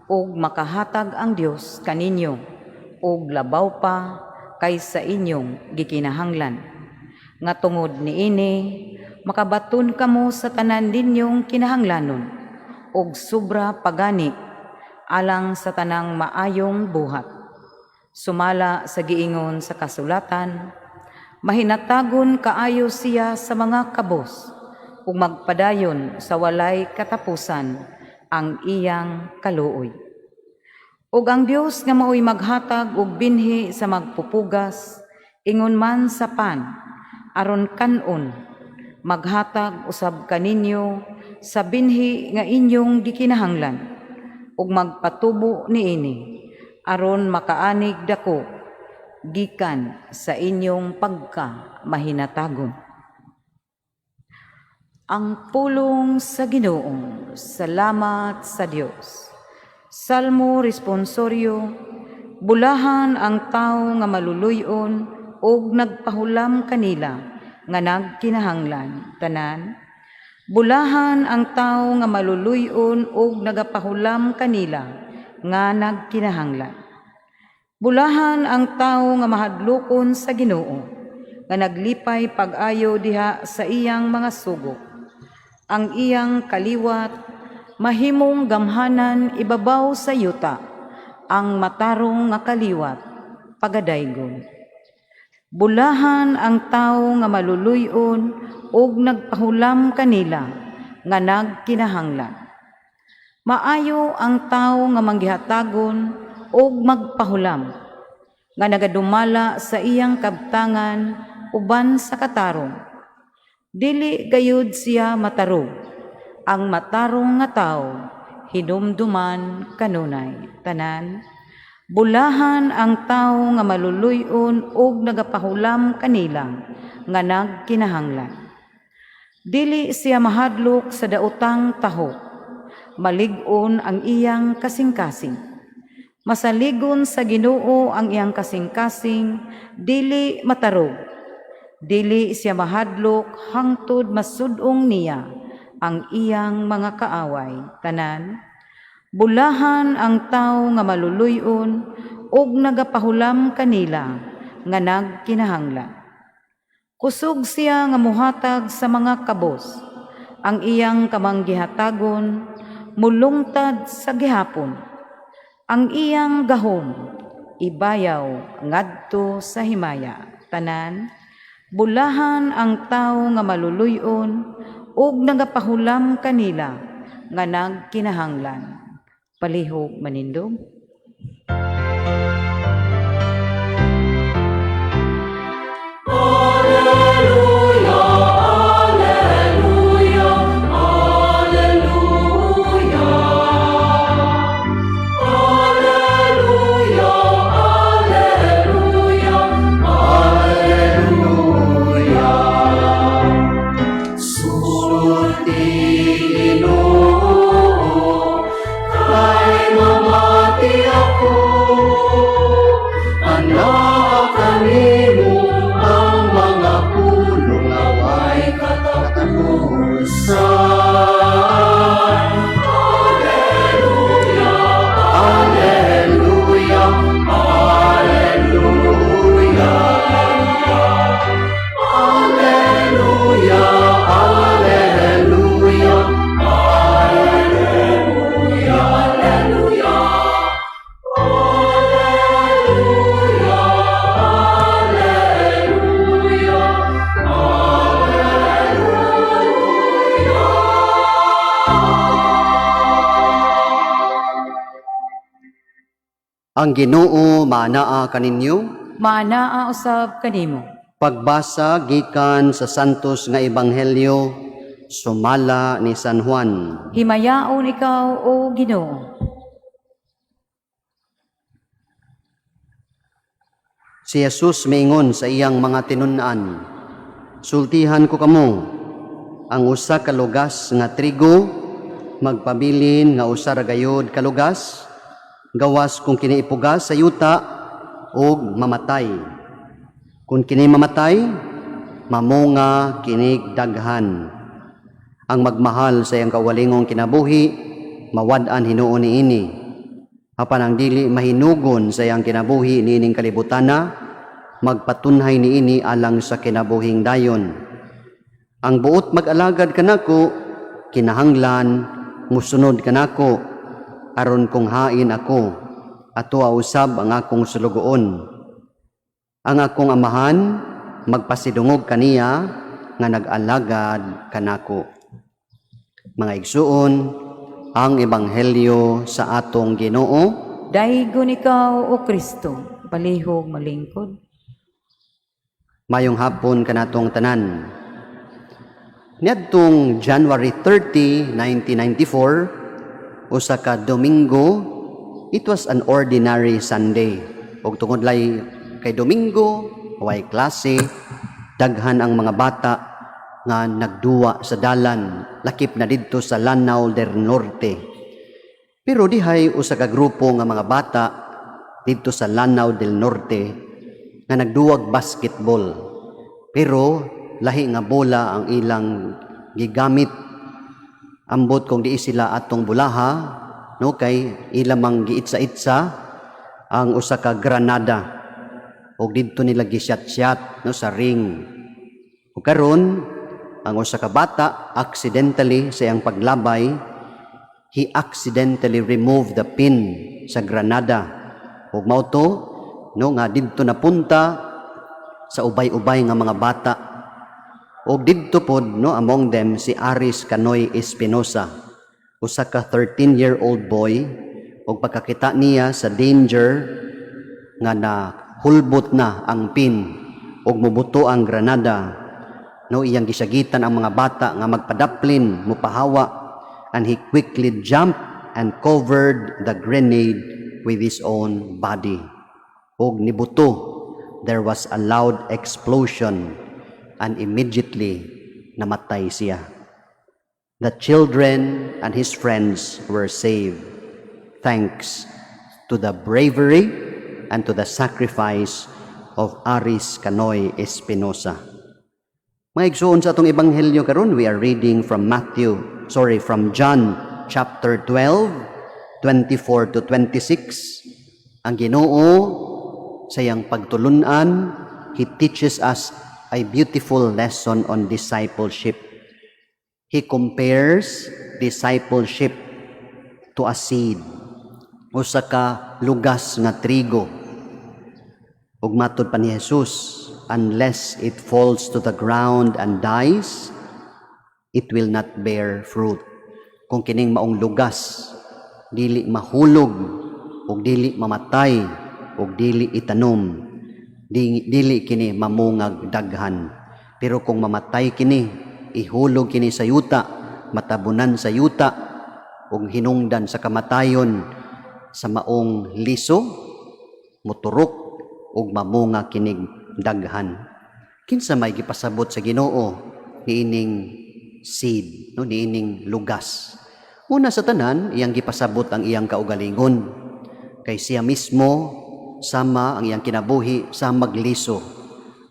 ug makahatag ang Dios kaninyo og labaw pa kaysa inyong gikinahanglan. Nga tungod niini makabaton kamo sa tanan ninyong kinahanglanon ug sobra pagani alang sa tanang maayong buhat. Sumala sa giingon sa kasulatan, mahinatagon kaayo siya sa mga kabos ug magpadayon sa walay katapusan ang iyang kaluoy. Ug ang Dios nga maoy maghatag og binhi sa magpupugas, ingon man sa pan, aron kan-on, maghatag usab kaninyo sa binhi nga inyong gikinahanglan, ug magpatubo niini, aron makaanig dako gikan sa inyong pagka mahinatagon. Ang pulong sa Ginoo. Salamat sa Dios. Salmo responsorio. Bulahan ang tawo nga maluluy-on ug nagpahulam kanila nga nagkinahanglan. Tanan. Bulahan ang tawo nga maluluy-on ug nagapahulam kanila nga nagkinahanglan. Bulahan ang tawo nga mahadlokon sa Ginoo, nga naglipay pag-ayo diha sa iyang mga sugo. Ang iyang kaliwat mahimong gamhanan ibabaw sa yuta, ang matarong nga kaliwat pagadaygon. Bulahan ang tawo nga maluluy-on ug nagpahulam kanila nga nagkinahanglan. Maayo ang tawo nga manggihatagon ug magpahulam, nga nagadumala sa iyang kabtangan uban sa katarong. Dili gayud siya matarog. Ang matarong nga tawo hinumduman kanunay. Tanan. Bulahan ang tawo nga maluluy-on ug nagapahulam kanila nga nagkinahanglan. Dili siya mahadlok sa daotang taho. Malig-on ang iyang kasing-kasing. Masaligon sa Ginoo ang iyang kasing-kasing, dili matarog. Dili siya mahadlok hangtod masud-ong niya ang iyang mga kaaway. Tanan. Bulahan ang tawo nga maluluy-on ug nagapahulam kanila nga nagkinahanglan. Kusog siya nga muhatag sa mga kabos. Ang iyang kamanggihatagon mulungtad sa gihapon. Ang iyang gahom ibayaw ngadto sa himaya. Tanan. Bulahan ang tawo nga maluluy-on ug nagapahulam kanila nga nagkinahanglan. Palihog manindog. Sulti, Ginoo, kay mamati ako. Anaa kanimo ang mga pulong nga way katapusan. Alleluia, Alleluia, Alleluia. Alleluia, Alleluia, Alleluia, Alleluia. Alleluia, Alleluia, Alleluia. Ang Ginoo maanaa kaninyo. Maanaa usab kanimo. Pagbasa gikan sa Santos nga Ebanghelyo Sumala ni San Juan. Himayaon ikaw, O Ginoo. Si Jesus miingon sa iyang mga tinun-an, "Sultihan ko kamo, ang usa ka lugas nga trigo magpabilin nga usa ra gayud ka lugas, gawas kung kini ipugas sa yuta ug mamatay. Kung kini mamatay, mamunga kinig daghan. Ang magmahal sa iyang kaugalingong kinabuhi, mawad-an hinuon niini. Apan ang dili mahinugon sa iyang kinabuhi niining kalibutana, magpatunhay niini alang sa kinabuhing dayon. Ang buot mag-alagad kanako, kinahanglan musunod kanako, aron kung hain ako, ato usab ang akong sulugoon. Ang akong Amahan magpasidungog kaniya nga nag-alagad kanako." Mga igsuon, ang ebanghelyo sa atong Ginoo. Daygon ikaw, O Kristo. Palihog malingkod. Mayong hapon kanatong tanan. Niadtong January 30, 1994, usa ka Domingo, it was an ordinary Sunday. Ug tungod lay kay Domingo, way klase, daghan ang mga bata nga nagduwa sa dalan, lakip na didto sa Lanao del Norte. Pero dihay usa ka grupo nga mga bata didto sa Lanao del Norte nga nagduwag basketball. Pero lahi nga bola ang ilang gigamit. Ambot kung di sila atong bulaha, no, kay ila mang giitsa-itsa ang usa ka granada ug didto nila gisyat-syat, no, sa ring. Ug karon ang usa ka bata, accidentally sa iyang paglabay, he accidentally removed the pin sa granada ug mao to, no, nga didto napunta sa ubay-ubay nga mga bata. Ug didto pod, no, among them si Aris Canoy Espinosa, usa ka 13-year-old boy. Ug pagkakita niya sa danger nga na hulbot na ang pin ug mubuto ang granada, no, iyang gisagitan ang mga bata nga magpadaplin, mupahawa, and he quickly jumped and covered the grenade with his own body. Ug nibuto, there was a loud explosion and immediately namatay siya. The children and his friends were saved thanks to the bravery and to the sacrifice of Aris Canoy Espinosa. Mga igsuon, sa atong ebanghelyo karon, we are reading from Matthew, sorry, from John chapter 12, 24 to 26. Ang Ginoo sa iyang pagtulunan, he teaches us a beautiful lesson on discipleship. He compares discipleship to a seed, usa ka lugas nga trigo. Ug matod pa ni Jesus, "Unless it falls to the ground and dies, it will not bear fruit." Kung kining maong lugas dili mahulog ug dili mamatay ug dili itanom, dili kini mamungag daghan. Pero kung mamatay kini, ihulog kini sa yuta, matabunan sa yuta ug hinungdan sa kamatayon sa maong liso, muturok ug mamunga kinig daghan. Kinsa may gipasabot sa Ginoo niining seed, no, niining lugas? Una sa tanan, iyang gipasabot ang iyang kaugalingon. Kay siya mismo, sama ang iyang kinabuhi sa magliso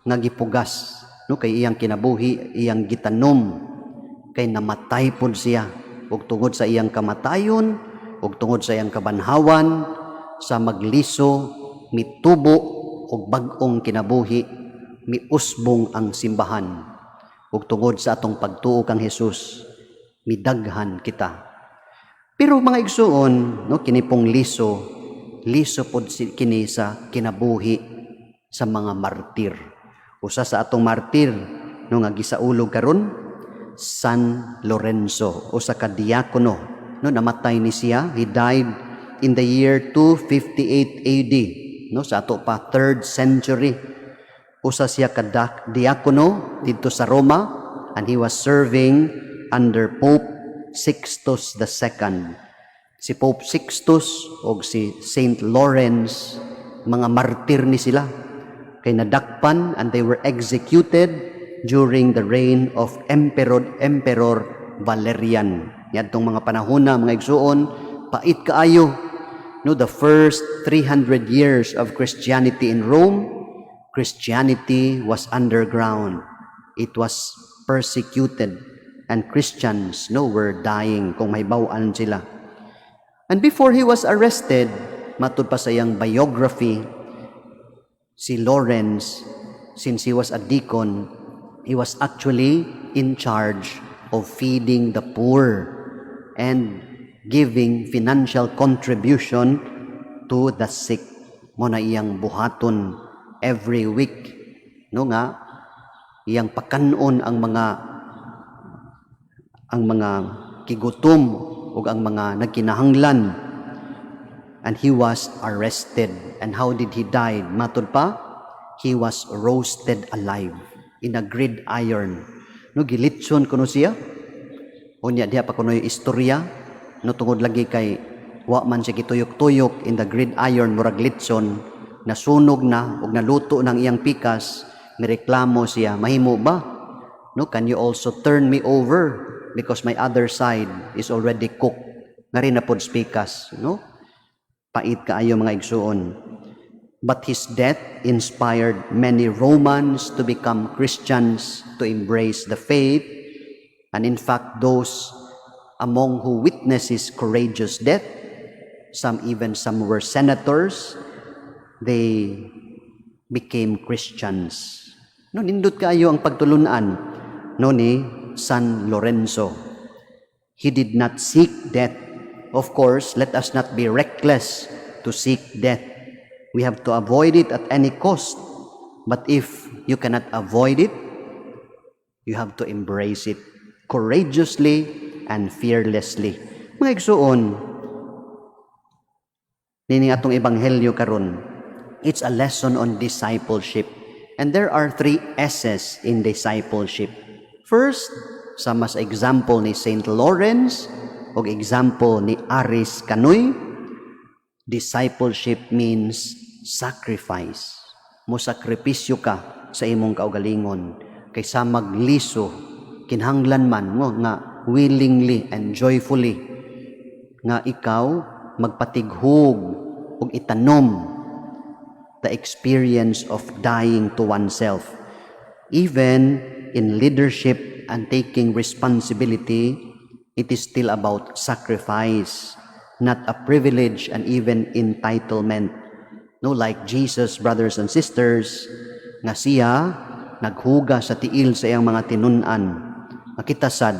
nga gipugas, no, kay iyang kinabuhi iyang gitanom, kay namatay pod siya. Ug tungod sa iyang kamatayon ug tungod sa iyang kabanhawan, sa magliso mitubo og bag-ong kinabuhi, miusbong ang simbahan. Ug tungod sa atong pagtuo kang Jesus, midaghan kita. Pero mga igsuon, no, kini pong liso, liso pod kini sa kinabuhi sa mga martir. Usa sa atong martir, no, nga gisaulog karon, San Lorenzo, usa ka diakono, no, namatay ni siya. He died in the year 258 AD, no, sa ato pa 3rd century. Usa siya ka diakono didto sa Roma and he was serving under Pope Sixtus II. Si Pope Sixtus og si Saint Lawrence, mga martir ni sila kay nadakpan and they were executed during the reign of Emperor Valerian. Yadtong mga panahona, mga igsuon, pait kaayo. No, the first 300 years of Christianity in Rome, Christianity was underground. It was persecuted and Christians, no, were dying kung mahibaw-an sila. And before he was arrested, matud pa sa iyang biography, si Lawrence, since he was a deacon, he was actually in charge of feeding the poor and giving financial contribution to the sick. Mao na iyang buhaton every week. No nga, iyang pakanon ang mga kigutom ug ang mga nagkinahanglan, and he was arrested. And how did he die? Matud pa, he was roasted alive in a gridiron. No, gilitson kuno siya. Unya diha pa kuno yung istorya, no, tungod lagi kay wa man siya gituyok-tuyok in the gridiron, murag litson, nasunog na ug naluto ng iyang pikas, mireklamo siya, "Mahimo ba, no, can you also turn me over because my other side is already cooked?" Ngari na pod sa pikas, no? Pait kaayo, mga igsuon. But his death inspired many Romans to become Christians, to embrace the faith. And in fact, those among who witnessed his courageous death, some even some were senators, they became Christians. No, nindot kaayo ang pagtulunan, no, ni San Lorenzo. He did not seek death. Of course, let us not be reckless to seek death. We have to avoid it at any cost. But if you cannot avoid it, you have to embrace it courageously and fearlessly. Mga igsuon, nining atong ebanghelyo karon, it's a lesson on discipleship. And there are three S's in discipleship. First, sama sa example ni Saint Lawrence o example ni Aris Canoy, discipleship means sacrifice. Mo sakripisyo ka sa imong kaugalingon kay sa magliso kinahanglan man mo nga willingly and joyfully nga ikaw magpatighog ug itanom the experience of dying to oneself. Even in leadership and taking responsibility, it is still about sacrifice, not a privilege and even entitlement. No, like Jesus, brothers and sisters, nga siya naghugas sa tiil sa iyang mga tinun-an. Makita sad,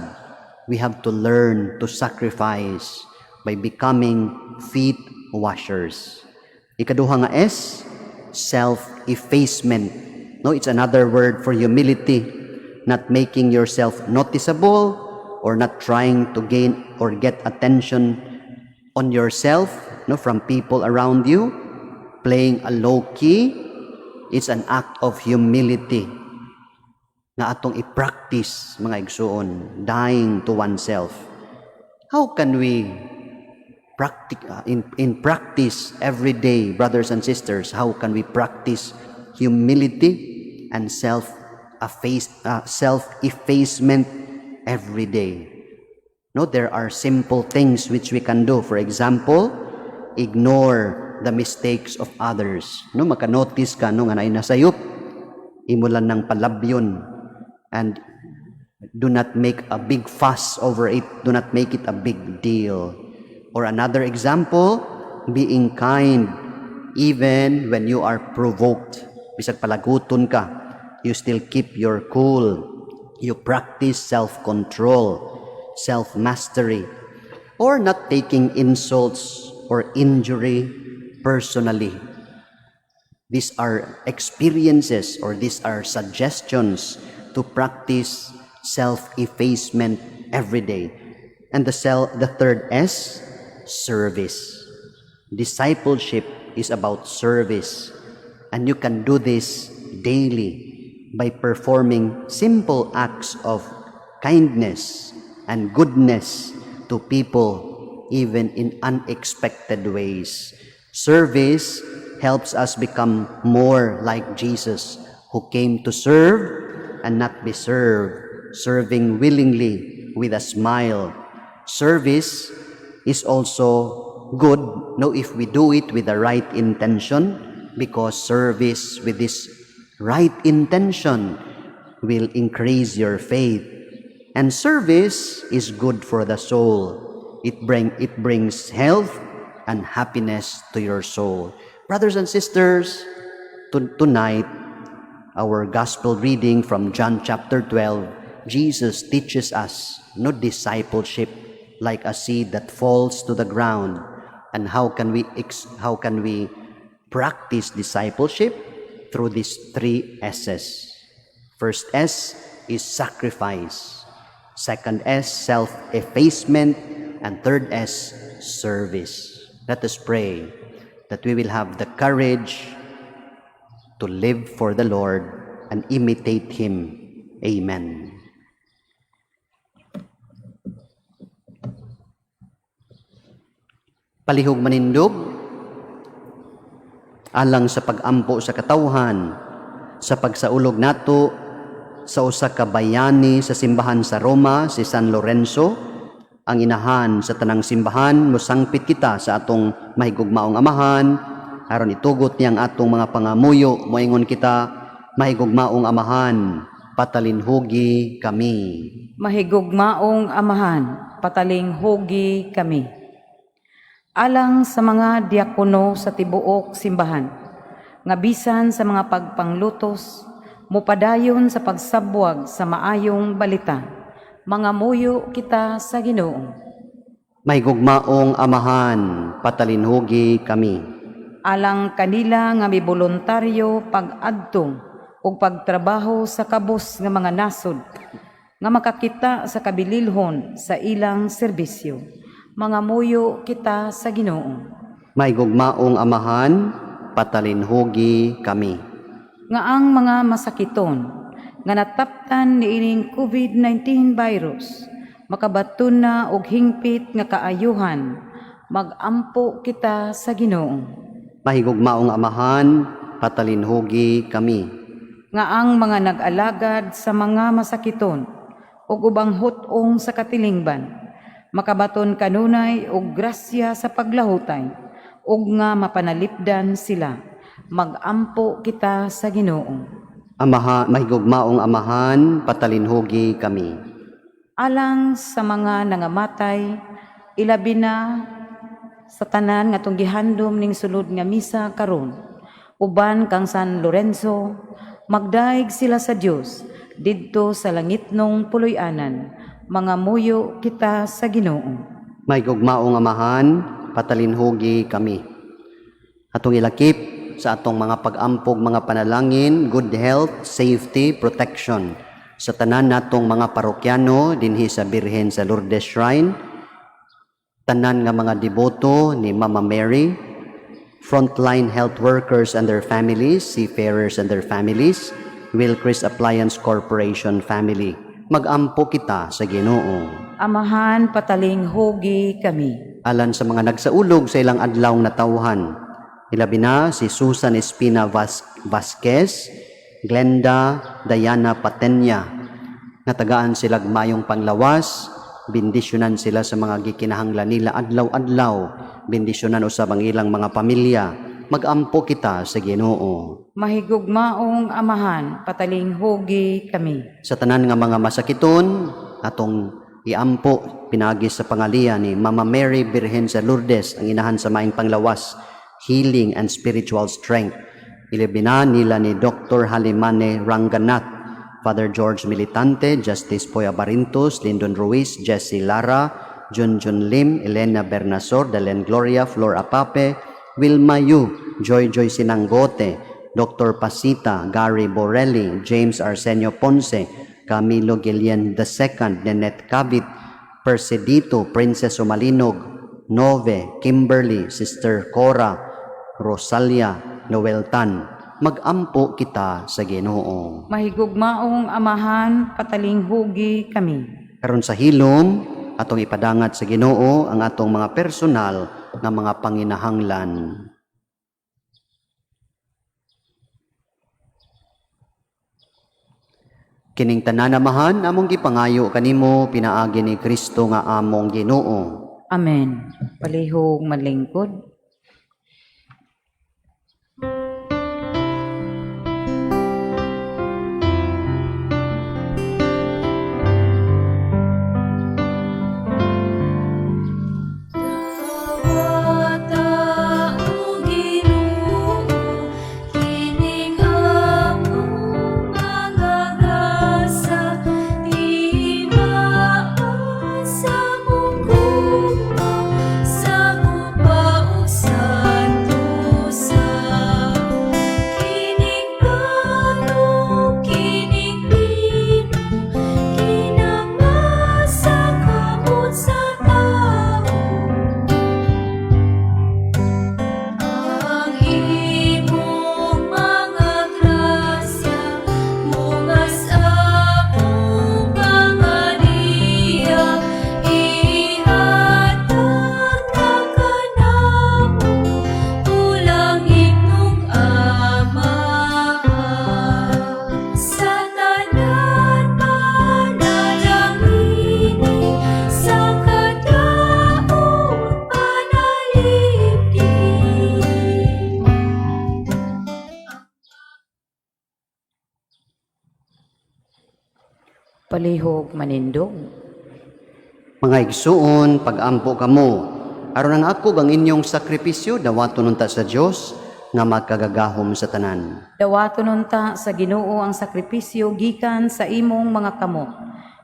we have to learn to sacrifice by becoming feet washers. Ikaduha nga S, self-effacement. No, it's another word for humility, not making yourself noticeable or not trying to gain or get attention on yourself, no, from people around you. Playing a low key, it's an act of humility nga atong i-practice, mga igsuon, dying to oneself. How can we in practice every day, brothers and sisters, how can we practice humility and self-effacement every day? No, there are simple things which we can do. For example, ignore the mistakes of others. No, maka-notice ka, no, nga naay nasayop, imo lang nang palabyon and do not make a big fuss over it. Do not make it a big deal. Or another example, being kind even when you are provoked. Bisag palaguton ka, you still keep your cool. You practice self-control, self-mastery, or not taking insults or injury personally. These are experiences or these are suggestions to practice self-effacement every day. And the third S, service. Discipleship is about service. And you can do this daily by performing simple acts of kindness. and goodness to people even in unexpected ways. Service helps us become more like Jesus, who came to serve and not be served, serving willingly with a smile. Service is also good, no, if we do it with the right intention, because service with this right intention will increase your faith. And service is good for the soul. It brings health and happiness to your soul. Brothers and sisters, tonight, our gospel reading from John chapter 12, Jesus teaches us no discipleship like a seed that falls to the ground. And how can we practice discipleship? Through these three S's. First S is sacrifice. Second S, self-effacement. And third S, service. Let us pray that we will have the courage to live for the Lord and imitate Him. Amen. Palihog manindog alang sa pag-ampo sa katawhan sa pagsaulog nato sa usa ka bayani sa simbahan sa Roma, si San Lorenzo, ang inahan sa tanang simbahan. Mosangpit kita sa atong mahigugmaong Amahan aron itugot niya ang atong mga pangamuyo. Moingon kita: Mahigugmaong Amahan, patalinhugi kami. Mahigugmaong Amahan, patalinghugi kami. Alang sa mga diakono sa tibuok simbahan, nga bisan sa mga pagpanglutos, mupadayon sa pagsabwag sa maayong balita. Mangamuyo kita sa Ginoo. Mahigugmaong Amahan, patalinhugi kami. Alang kanila nga miboluntaryo pag-adto ug pagtrabaho sa kabus nga mga nasod nga makakita sa kabililhon sa ilang serbisyo. Mangamuyo kita sa Ginoo. Mahigugmaong Amahan, patalinhugi kami. Nga ang mga masakiton nga nataptan niining COVID-19 virus makabaton na og hingpit nga kaayuhan, magampo kita sa Ginoo. Mahigugmaong Amahan, patalinhugi kami. Nga ang mga nag-alagad sa mga masakiton ug ubang hut-ong sa katilingban makabaton kanunay og grasya sa paglahutay ug nga mapanalipdan sila, magampo kita sa Ginoo. Amaha, mahigugmaong Amahan, patalinhugi kami. Alang sa mga nangamatay, ilabi na sa tanan nga atong gihandom ning sulod nga misa karon, uban kang San Lorenzo, magdaig sila sa Dios didto sa langitnong puloy-anan. Mangamuyo kita sa Ginoo. Mahigugmaong Amahan, patalinhugi kami. Atong ilakip sa atong mga pag-ampog, mga panalangin, good health, safety, protection sa tanan natong mga parokyano dinhi sa Birhen sa Lourdes Shrine, tanan nga mga deboto ni Mama Mary, frontline health workers and their families, seafarers and their families, Wilcris Appliance Corporation family. Magampo kita sa Ginoo. Amahan, patalinghugi kami. Alang sa mga nagsaulog sa ilang adlaw natawhan, ilabi na si Susan Espina Vasquez, Glenda Diana Patenya. Natagaan sila mayong panglawas, bendisyonan sila sa mga gikinahanglan nila adlaw-adlaw, bendisyonan usab ang ilang mga pamilya. Magampo kita sa Ginoo. Mahigugmaong Amahan, patalinghugi kami. Sa tanan nga mga masakiton, atong iampo pinagi sa pangaliya ni Mama Mary Birhen sa Lourdes, ang inahan sa maayong panglawas, healing and spiritual strength. Ilabi na nila ni Dr. Halimane Ranganath, Father George Militante, Justice Poy Abarintos, Lyndon Ruiz, Jesse Lara, Junjun Lim, Elena Bernasor, Dalen Gloria, Flor Apape, Wilma Yu, Joy Joy Sinanggote, Dr. Pasita, Gary Borelli, James Arsenio Ponce, Camilo Guillen II, Nenette Cavit, Persedito, Princess Umalinog, Nove, Kimberly, Sister Cora, Rosalia, Noel Tan. Magampo kita sa Ginoo. Mahigugmaong Amahan, patalinghugi kami. Karon sa hilom, atong ipadangat sa Ginoo ang atong mga personal nga mga panginahanglan. Kining tanan, Amahan, among gipangayo kanimo pinaagi ni Kristo nga among Ginoo. Amen. Palihog manlingkod. Dawata o Ginoo kining among mga gasa, timaa sa among gugma sa gupa ug santosa. Kining plano, kining bino, kinamasa kamot sa tawo. Ang imong mga grasya mungas among pangaliya, ihatag na kanamo pulang imong Amahan. Sa tanan panalangini, sa kadaot panalipdi. Palihog manindog. Mga igsuon, pag-ampo kamo aron ang ako ang inyong sakripisyo dawaton unta sa Dios nga makagagahom sa tanan. Dawaton unta sa Ginoo ang sakripisyo gikan sa imong mga kamot,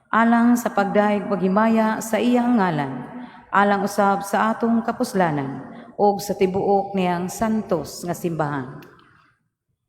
alang sa pagdayeg paghimaya sa iyang ngalan, alang usab sa atong kapuslanan ug sa tibuok niyang santos nga simbahan.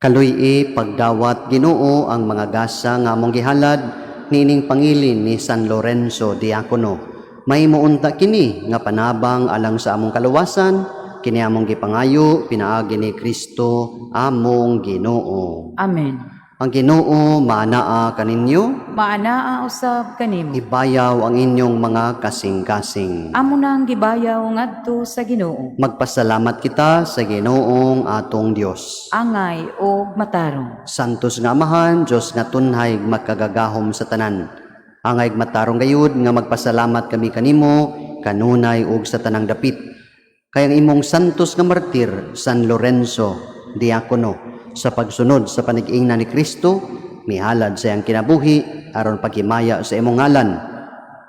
Kaluy-i pagdawat, Ginoo, ang mga gasa nga among gihalad niining pangilin ni San Lorenzo Diakono. Mahimo unta kini nga panabang alang sa among kaluwasan, kini among gipangayo pinaagi ni Kristo among Ginoo. Amen. Ang Ginoo maanaa kaninyo. Maanaa usab kanimo. Ibayaw ang inyong mga kasing-kasing. Amo nang gibayaw ngadto sa Ginoo. Magpasalamat kita sa Ginoong atong Dios. Angay og matarong. Santos nga Amahan, Diyos nga tunhay makagagahom sa tanan. Angay matarong gayud nga magpasalamat kami kanimo kanunay ug sa tanang dapit. Kay ang imong santos nga martir, San Lorenzo Diakono, sa pagsunod sa panig-ingna ni Kristo, mihalad sa iyang kinabuhi aron paghimaya sa imong ngalan.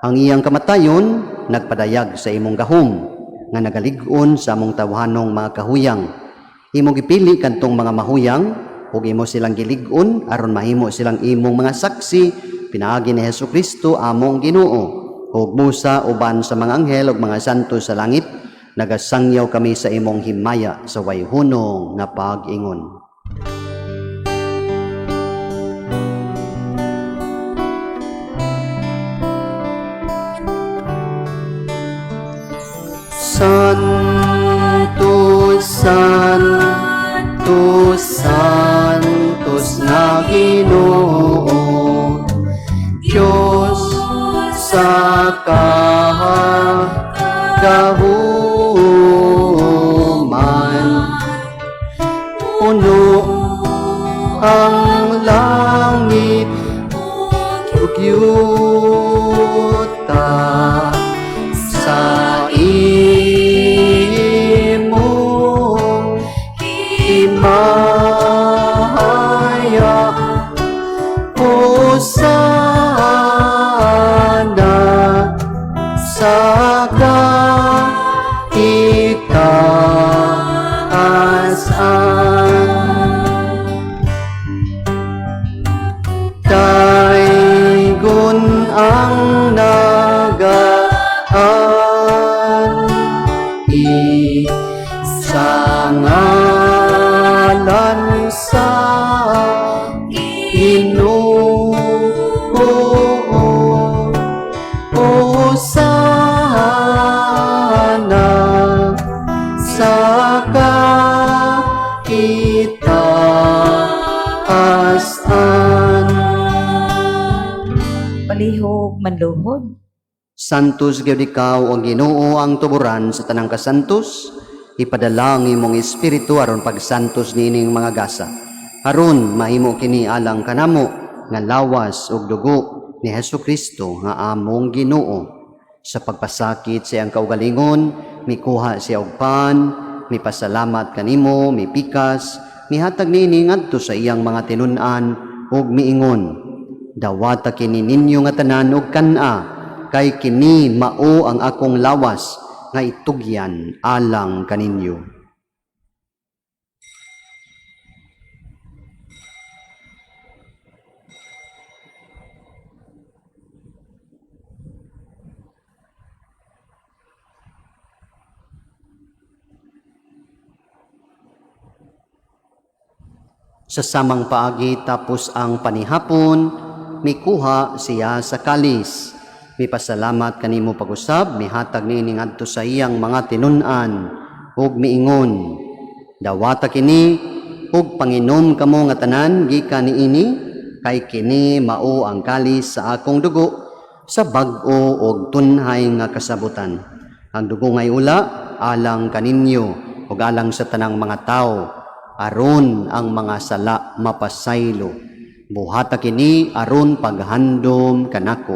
Ang iyang kamatayon nagpadayag sa imong gahom nga nagalig-on sa among tawhanong mga kahuyang. Imong gipili kantong mga mahuyang ug imo silang gilig-on aron mahimo silang imong mga saksi pinaagi ni Hesus Kristo among Ginoo. Ug busa uban sa mga anghel ug mga santo sa langit nagasangyaw kami sa imong himaya sa way hunong nga pag-ingon. Santo, Santo, Santos na Ginoo, Diyos sa kagahuman. Puno ang langit ug yuta sa imong himaya. Hosana sa kaitaasan. Daygon ang nagaan sa ngalan sa Ginoo. Hosana. Palihog manluhod. Santos gyud ikaw ang Ginoo ang tuburan sa tanang kasantos. Ipadala ang imong espiritu aron pagsantos niining mga gasa. Aron mahimo kini alang kanamo nga lawas ug dugo ni Hesus Kristo nga among Ginoo. Sa pagpasakit sa iyang kaugalingon, mikuha siya og pan, mipasalamat kanimo, mipikas, mihatag niini ngadto sa iyang mga tinun-an ug miingon: Dawata kini ninyo nga tanan og kan-a, kay kini mao ang akong lawas nga itugyan alang kaninyo. Sa samang paagi tapos ang panihapon, mikuha siya sa kalis. Mipasalamat kanimo pag-usab, mihatag niini ngadto sa iyang mga tinun-an ug miingon: Dawata kini ug panginom kamo nga tanan gikan niini, kay kini mao ang kalis sa akong dugo sa bag-o og tunhay nga kasabutan. Ang dugo ngay ula alang kaninyo ug alang sa tanang mga tawo, aron ang mga sala mapasaylo. Buhata kini aron paghandom kanako.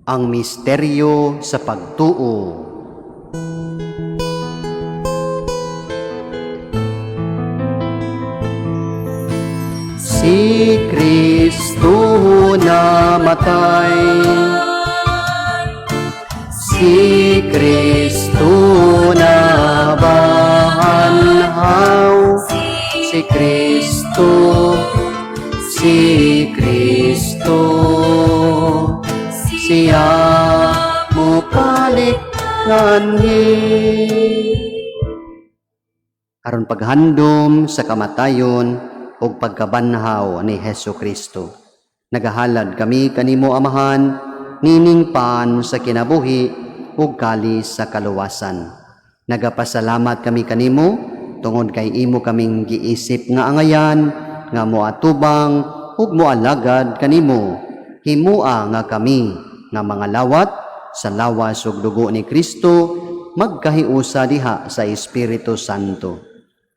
Ang misteryo sa pagtuo. Si Kristo namatay, si Kristo nabanhaw, si Kristo, si Kristo, siya mobalik nganhi. Aron paghandom sa kamatayon ug pagkabanhaw ni Hesu Kristo. Nagahalad kami kanimo, Amahan, nining pan sa kinabuhi ug kalis sa kaluwasan. Nagapasalamat kami kanimo tungod kay imo kaming giisip nga angayan nga moatubang ug moalagad kanimo. Himua nga kami nga mga lawat sa lawas ug dugo ni Kristo magkahiusa diha sa Espiritu Santo.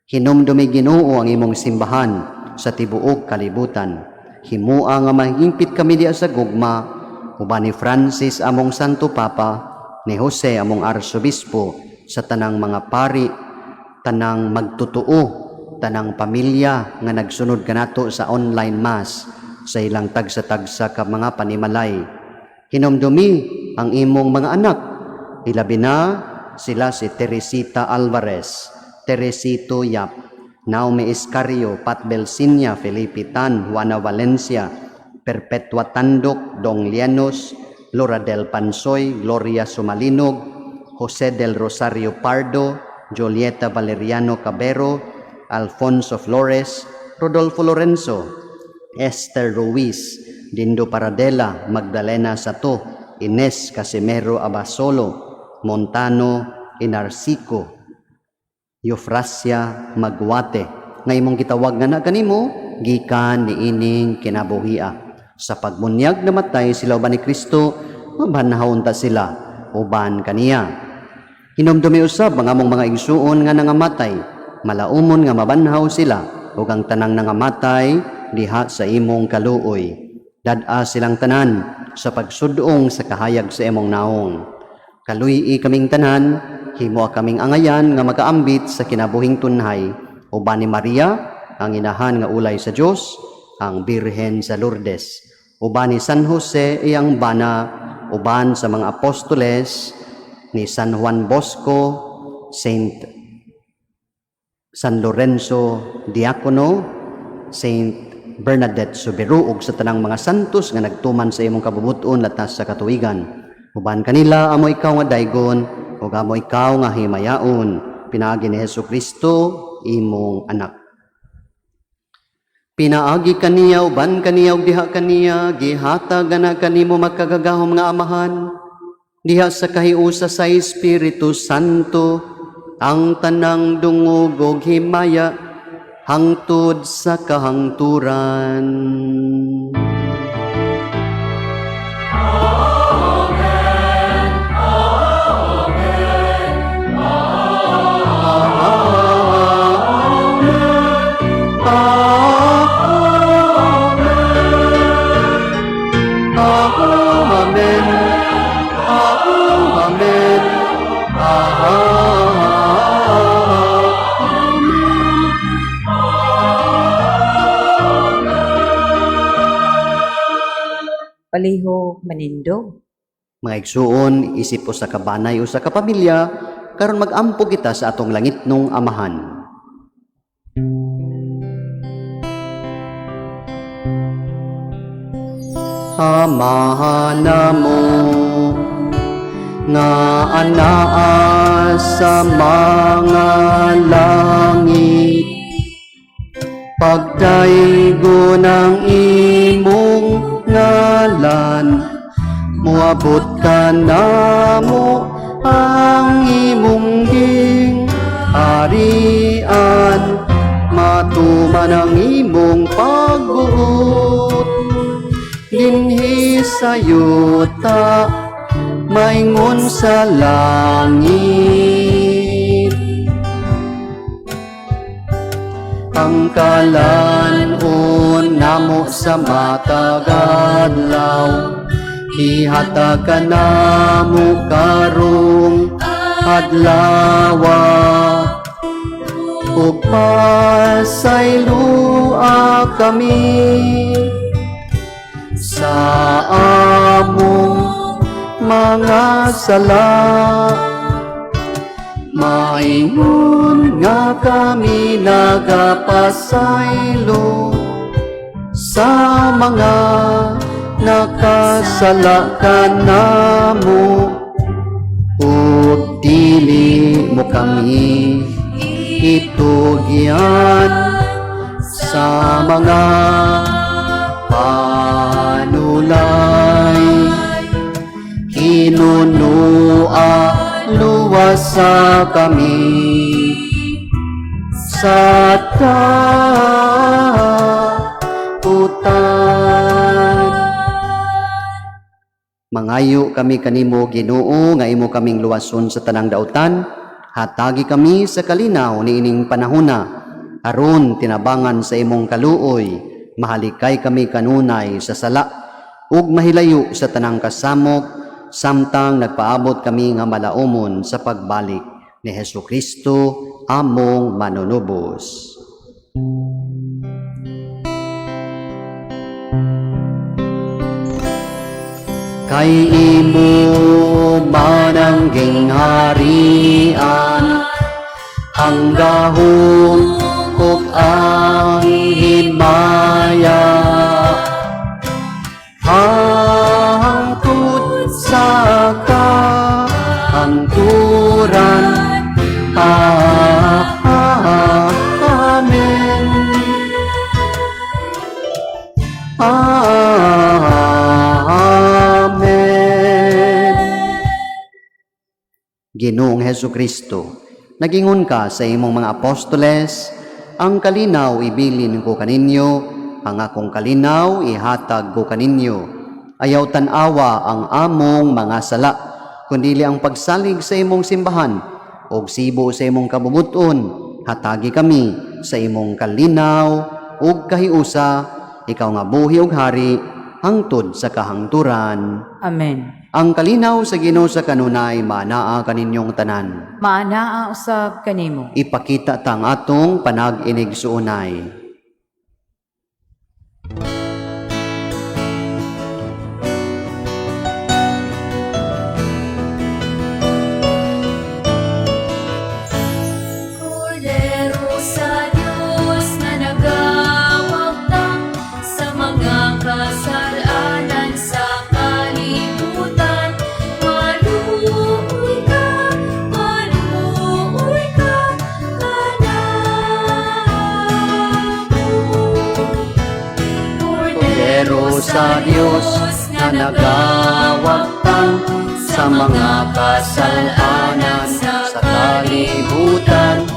Hinumdumi, Ginoo, ang imong simbahan sa tibuok kalibutan. Himua nga mahimpit kami diha sa gugma uban ni Francis among Santo Papa, ni Jose among Arsobispo, sa tanang mga pari, tanang magtotoo, tanang pamilya nga nagsunod kanato sa online mass sa ilang tagsa-tagsa ka mga panimalay. Hinumdumi ang imong mga anak, ilabi na sila si Teresita Alvarez, Teresito Yap, Naomi Iscario, Pat Belsinia, Felipe Tan, Juana Valencia, Perpetua Tandok, Dong Lianos, Laura del Pansoy, Gloria Sumalinog, Jose del Rosario Pardo, Julieta Valeriano Cabero, Alfonso Flores, Rodolfo Lorenzo, Esther Ruiz, Dindo Paradela, Magdalena Sato, Ines Casimero Abasolo, Montano Inarsico, Eufrasia Magwate, nga imong gitawag nga na kanimo gikan niining kinabuhia. Sa pagmunyag namatay sila uban ni Kristo, mabanhaw unta sila uban kaniya. Hinumdumi usab ang among mga igsuon nga nangamatay, malaumon nga mabanhaw sila ug ang tanang nangamatay diha sa imong kaluoy. Dad-a silang tanan sa pagsudong sa kahayag sa imong naong. Kaluy-i kaming tanan, himoa kaming angayan nga makaambit sa kinabuhing tunhay uban ni Maria, ang inahan nga ulay sa Dios, ang Birhen sa Lourdes, uban ni San Jose iyang bana, uban sa mga apostoles, ni San Juan Bosco, Saint San Lorenzo Diacono, Saint Bernadette Soubirous ug sa tanang mga santos nga nagtuman sa imong kabubut-on latas sa katuigan. Uban kanila amo ikaw nga daygon ug amo ikaw nga himayaon pinaagi ni Hesus Kristo imong anak. Pinaagi kaniya, uban kaniya ug diha kaniya, gihatag ana kanimo, makagagahom nga Amahan, diha sa kahiusa sa Espiritu Santo, ang tanang dungog ug himaya hangtod sa kahangturan. Amen. Amen. Amen. Palihog manindog. Mga igsuon, isip usa ka banay, usa ka pamilya, karon mag-ampo kita sa atong langitnong Amahan. Amahan namo nga anaa sa mga langit, pagdaygon ang imong ngalan, muabot kanamo ang imong gingharian, matuman ang imong pagbuot dinhi sa yuta maingon sa langit. Ang kalan-on namo sa matag adlaw, ihatag kanamo karong adlawa, ug pasaylua kami sa among mga sala, maingon nga kami nagapasaylo sa mga nakasala kanamo, ug dili mo kami itugyan sa mga panulay. Hinunoa, luwasa kami sa dautan. Mangayo kami kanimo, Ginoo, nga imo kaming luwason sa tanang dautan. Hatagi kami sa kalinaw niining panahona, aron tinabangan sa imong kaluoy, mahalikay kami kanunay sa sala ug mahilayo sa tanang kasamok, samtang nagpaabot kami nga malaumon sa pagbalik ni Hesu Kristo among Manunubos. Kay imo man ang gingharian, ang gahom ug ang himaya, hangtod sa kahangturan. Amen. Amen. Ginoong Hesu Kristo, nagingon ka sa imong mga apostoles, "Ang kalinaw ibilin ko kaninyo, ang akong kalinaw ihatag ko kaninyo." Ayaw tan-awa ang among mga sala, kundili ang pagsalig sa imong simbahan, og sibo sa imong kabubut-on, hatagi kami sa imong kalinaw ug kahiusa, ikaw nga buhi ug hari hangtod sa kahangturan. Amen. Ang kalinaw sa Ginoo sa kanunay manaa kaninyong tanan. Maanaa usab kanimo. Ipakita ta ang atong panag-inigsuonay. Kordero sa Diyos nga nagawagtang sa mga kasalanan sa kalibutan. Maluoy ka, maluoy ka kanamo. Kordero sa Dios nga nagawagtang sa mga kasalanan sa kalibutan.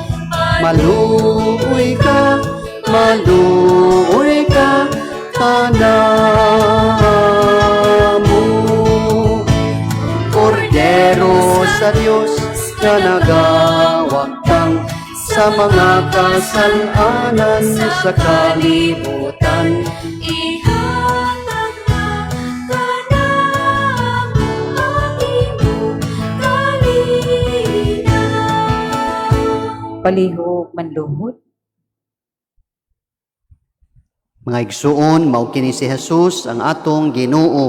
Maluoy ka, maluoy ka, kanamo. Kordero sa Dios nga nagawagtang sa mga kasalanan sa kalibutan. Ihatag na kanamo ang imong kalinaw. Palihog manluhod. Mga igsuon, mao kini si Jesus ang atong Ginoo,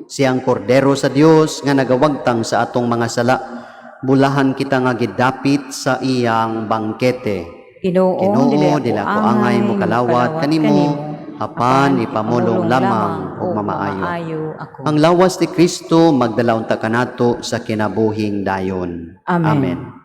siyang kordero sa Dios nga nagawagtang sa atong mga sala. Bulahan kita nga gidapit sa iyang bangkete. Ginoo, Ginoo, dili ako angay mokalawat kanimo, apan ipamulong lamang ug mamaayo. Mamaayo ako. Ang lawas ni Kristo magdala unta kanato sa kinabuhing dayon. Amen. Amen.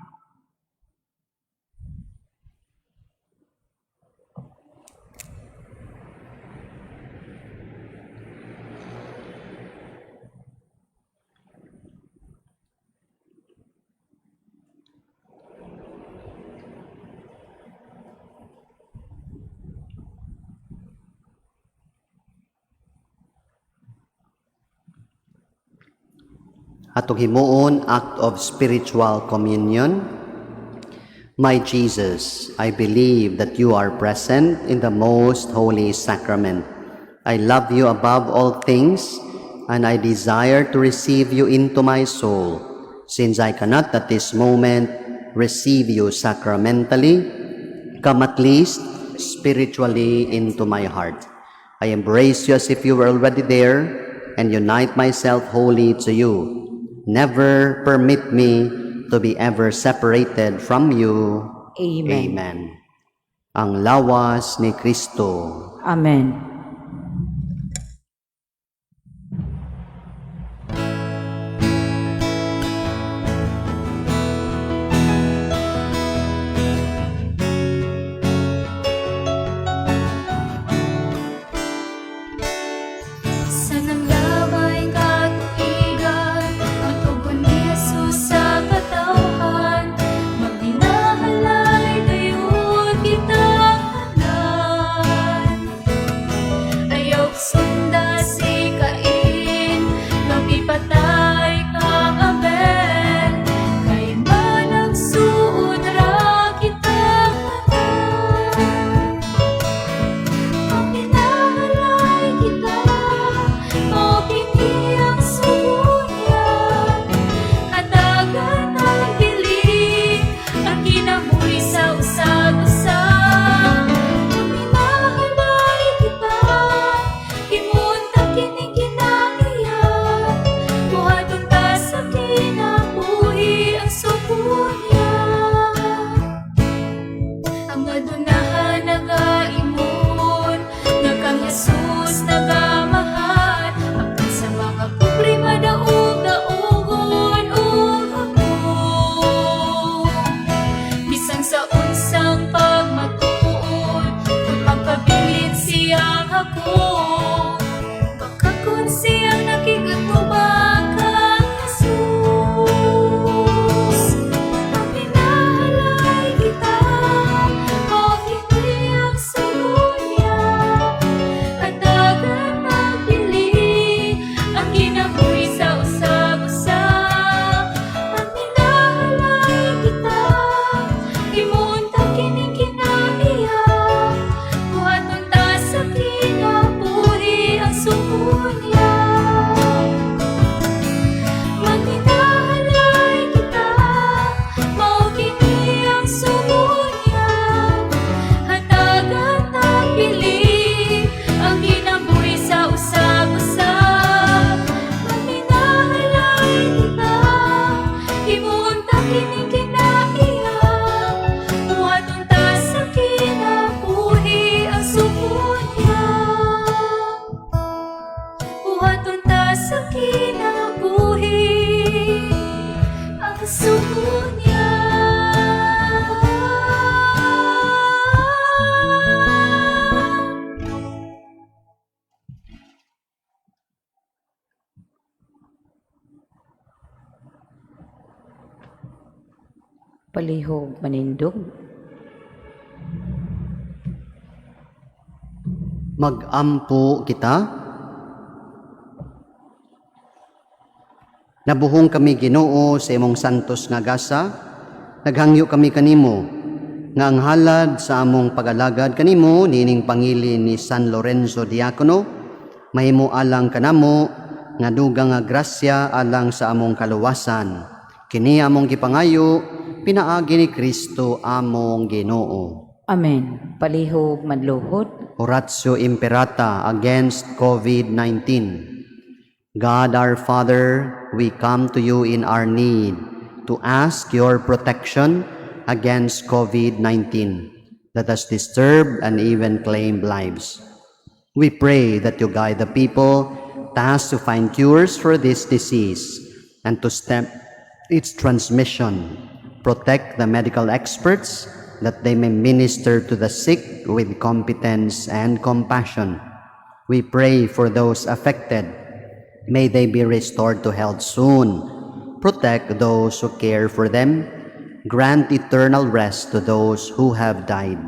Atong himuon, act of spiritual communion. My Jesus, I believe that you are present in the most holy sacrament. I love you above all things, and I desire to receive you into my soul. Since I cannot at this moment receive you sacramentally, come at least spiritually into my heart. I embrace you as if you were already there and unite myself wholly to you. Never permit me to be ever separated from you. Amen. Amen. Ang lawas ni Kristo. Amen. Sa nanglabay katuigan, ang tugon ni Jesus sa katawhan, magbinahalay dayon kita tanan. Ayaw sunda si Cain, mapipatay kang Abel, kay managsuod ra kita tanan. Ang pinahalay kita, mao kini ang sugo niya. Hatagan ang dili, ang kinabuhi sa usag-usa. Ang pinahalay kita, himuon ta kining kinaiya. Buhaton ta sa kinabuhi ang sugo niya. Ang adunahan nagaingon nga kang Jesus nagamahal, apan sa mga pobre madaog-daogon og hapon. Bisan sa unsang pagmatuod, kung magpabilin siyang ako, baka kun siyang nakikatubang kang Jesus. Ang pinahalay kita, mao kini ang sugo niya. Hatagan Palihog manindog. Magampo kita. Nabuhong kami, Ginoo, sa imong santos nga gasa. Naghangyo kami kanimo nga ang halad sa among pag-alagad kanimo niining pangilin ni San Lorenzo Diakono mahimo alang kanamo nga dugang nga grasya alang sa among kaluwasan. Kini among gipangayo pinaagi ni Kristo among Ginoo. Amen. Palihog manluhod. Oratio Imperata against COVID-19. God our Father, we come to you in our need to ask your protection against COVID-19 that has disturbed and even claimed lives. We pray that you guide the people tasked to find cures for this disease and to stem its transmission. Protect the medical experts that they may minister to the sick with competence and compassion. We pray for those affected. May they be restored to health soon. Protect those who care for them. Grant eternal rest to those who have died.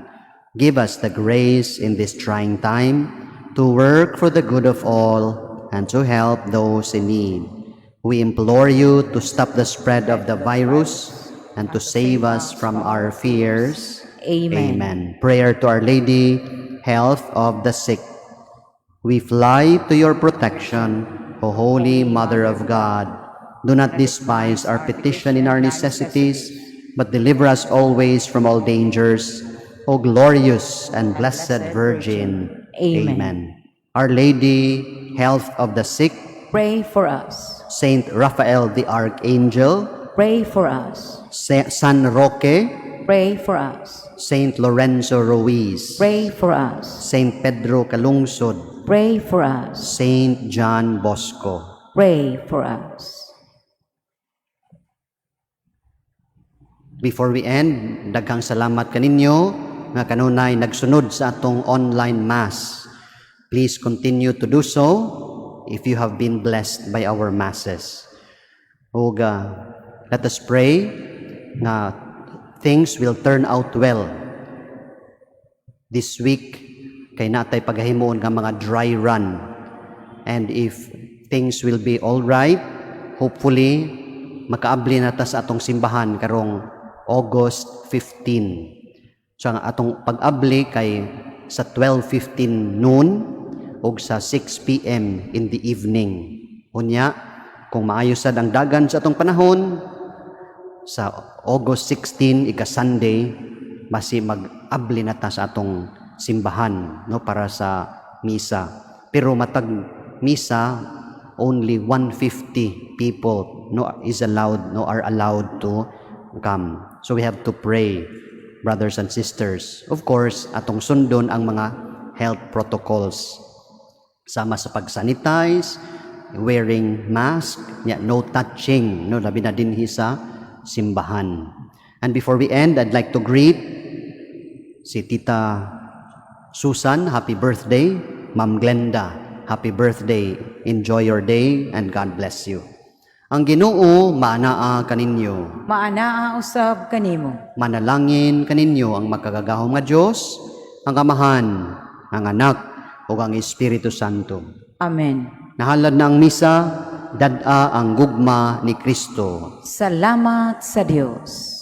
Give us the grace in this trying time to work for the good of all and to help those in need. We implore you to stop the spread of the virus and to save us from our fears. Amen. Amen. Prayer to Our Lady, health of the sick. We fly to your protection, O Holy Mother of God. Do not despise our petition in our necessities, but deliver us always from all dangers, O glorious and blessed Virgin. Amen. Our Lady, health of the sick, Pray for us. Saint Raphael the Archangel, Pray for us. San Roque, Pray for us. Saint Lorenzo Ruiz, Pray for us. Saint Pedro Calungsod, Pray for us. Saint John Bosco. Pray for us. Before we end, daghang salamat kaninyo nga kanunay nagsunod sa atong online mass. Please continue to do so if you have been blessed by our masses. Ug let us pray nga things will turn out well. This week kay natay pagahimon nga mga dry run. And if things will be all right, hopefully makaabli na ta sa atong simbahan karong August 15. So ang atong pag-abli kay sa 12:15 noon ug sa 6 p.m. in the evening. Unya, kung maayo sad ang dagan sa atong panahon, sa August 16, ika Sunday, basi mag-abli na ta sa atong simbahan, no, para sa misa. Pero matag misa, only 150 people, no, is allowed, no, are allowed to come. So we have to pray, brothers and sisters. Of course, atong sundon ang mga health protocols. Sama sa pag-sanitize, wearing mask, nya, no touching, no, labi na dinhi sa simbahan. And before we end, I'd like to greet si Tita Susan, happy birthday. Ma'am Glenda, happy birthday. Enjoy your day and God bless you. Ang Ginoo maanaa kaninyo. Maanaa usab kanimo. Manalangin kaninyo ang makagagahom nga Dios, ang Amahan, ang Anak, ug ang Espiritu Santo. Amen. Nahalad na ang misa, dad-a ang gugma ni Kristo. Salamat sa Dios.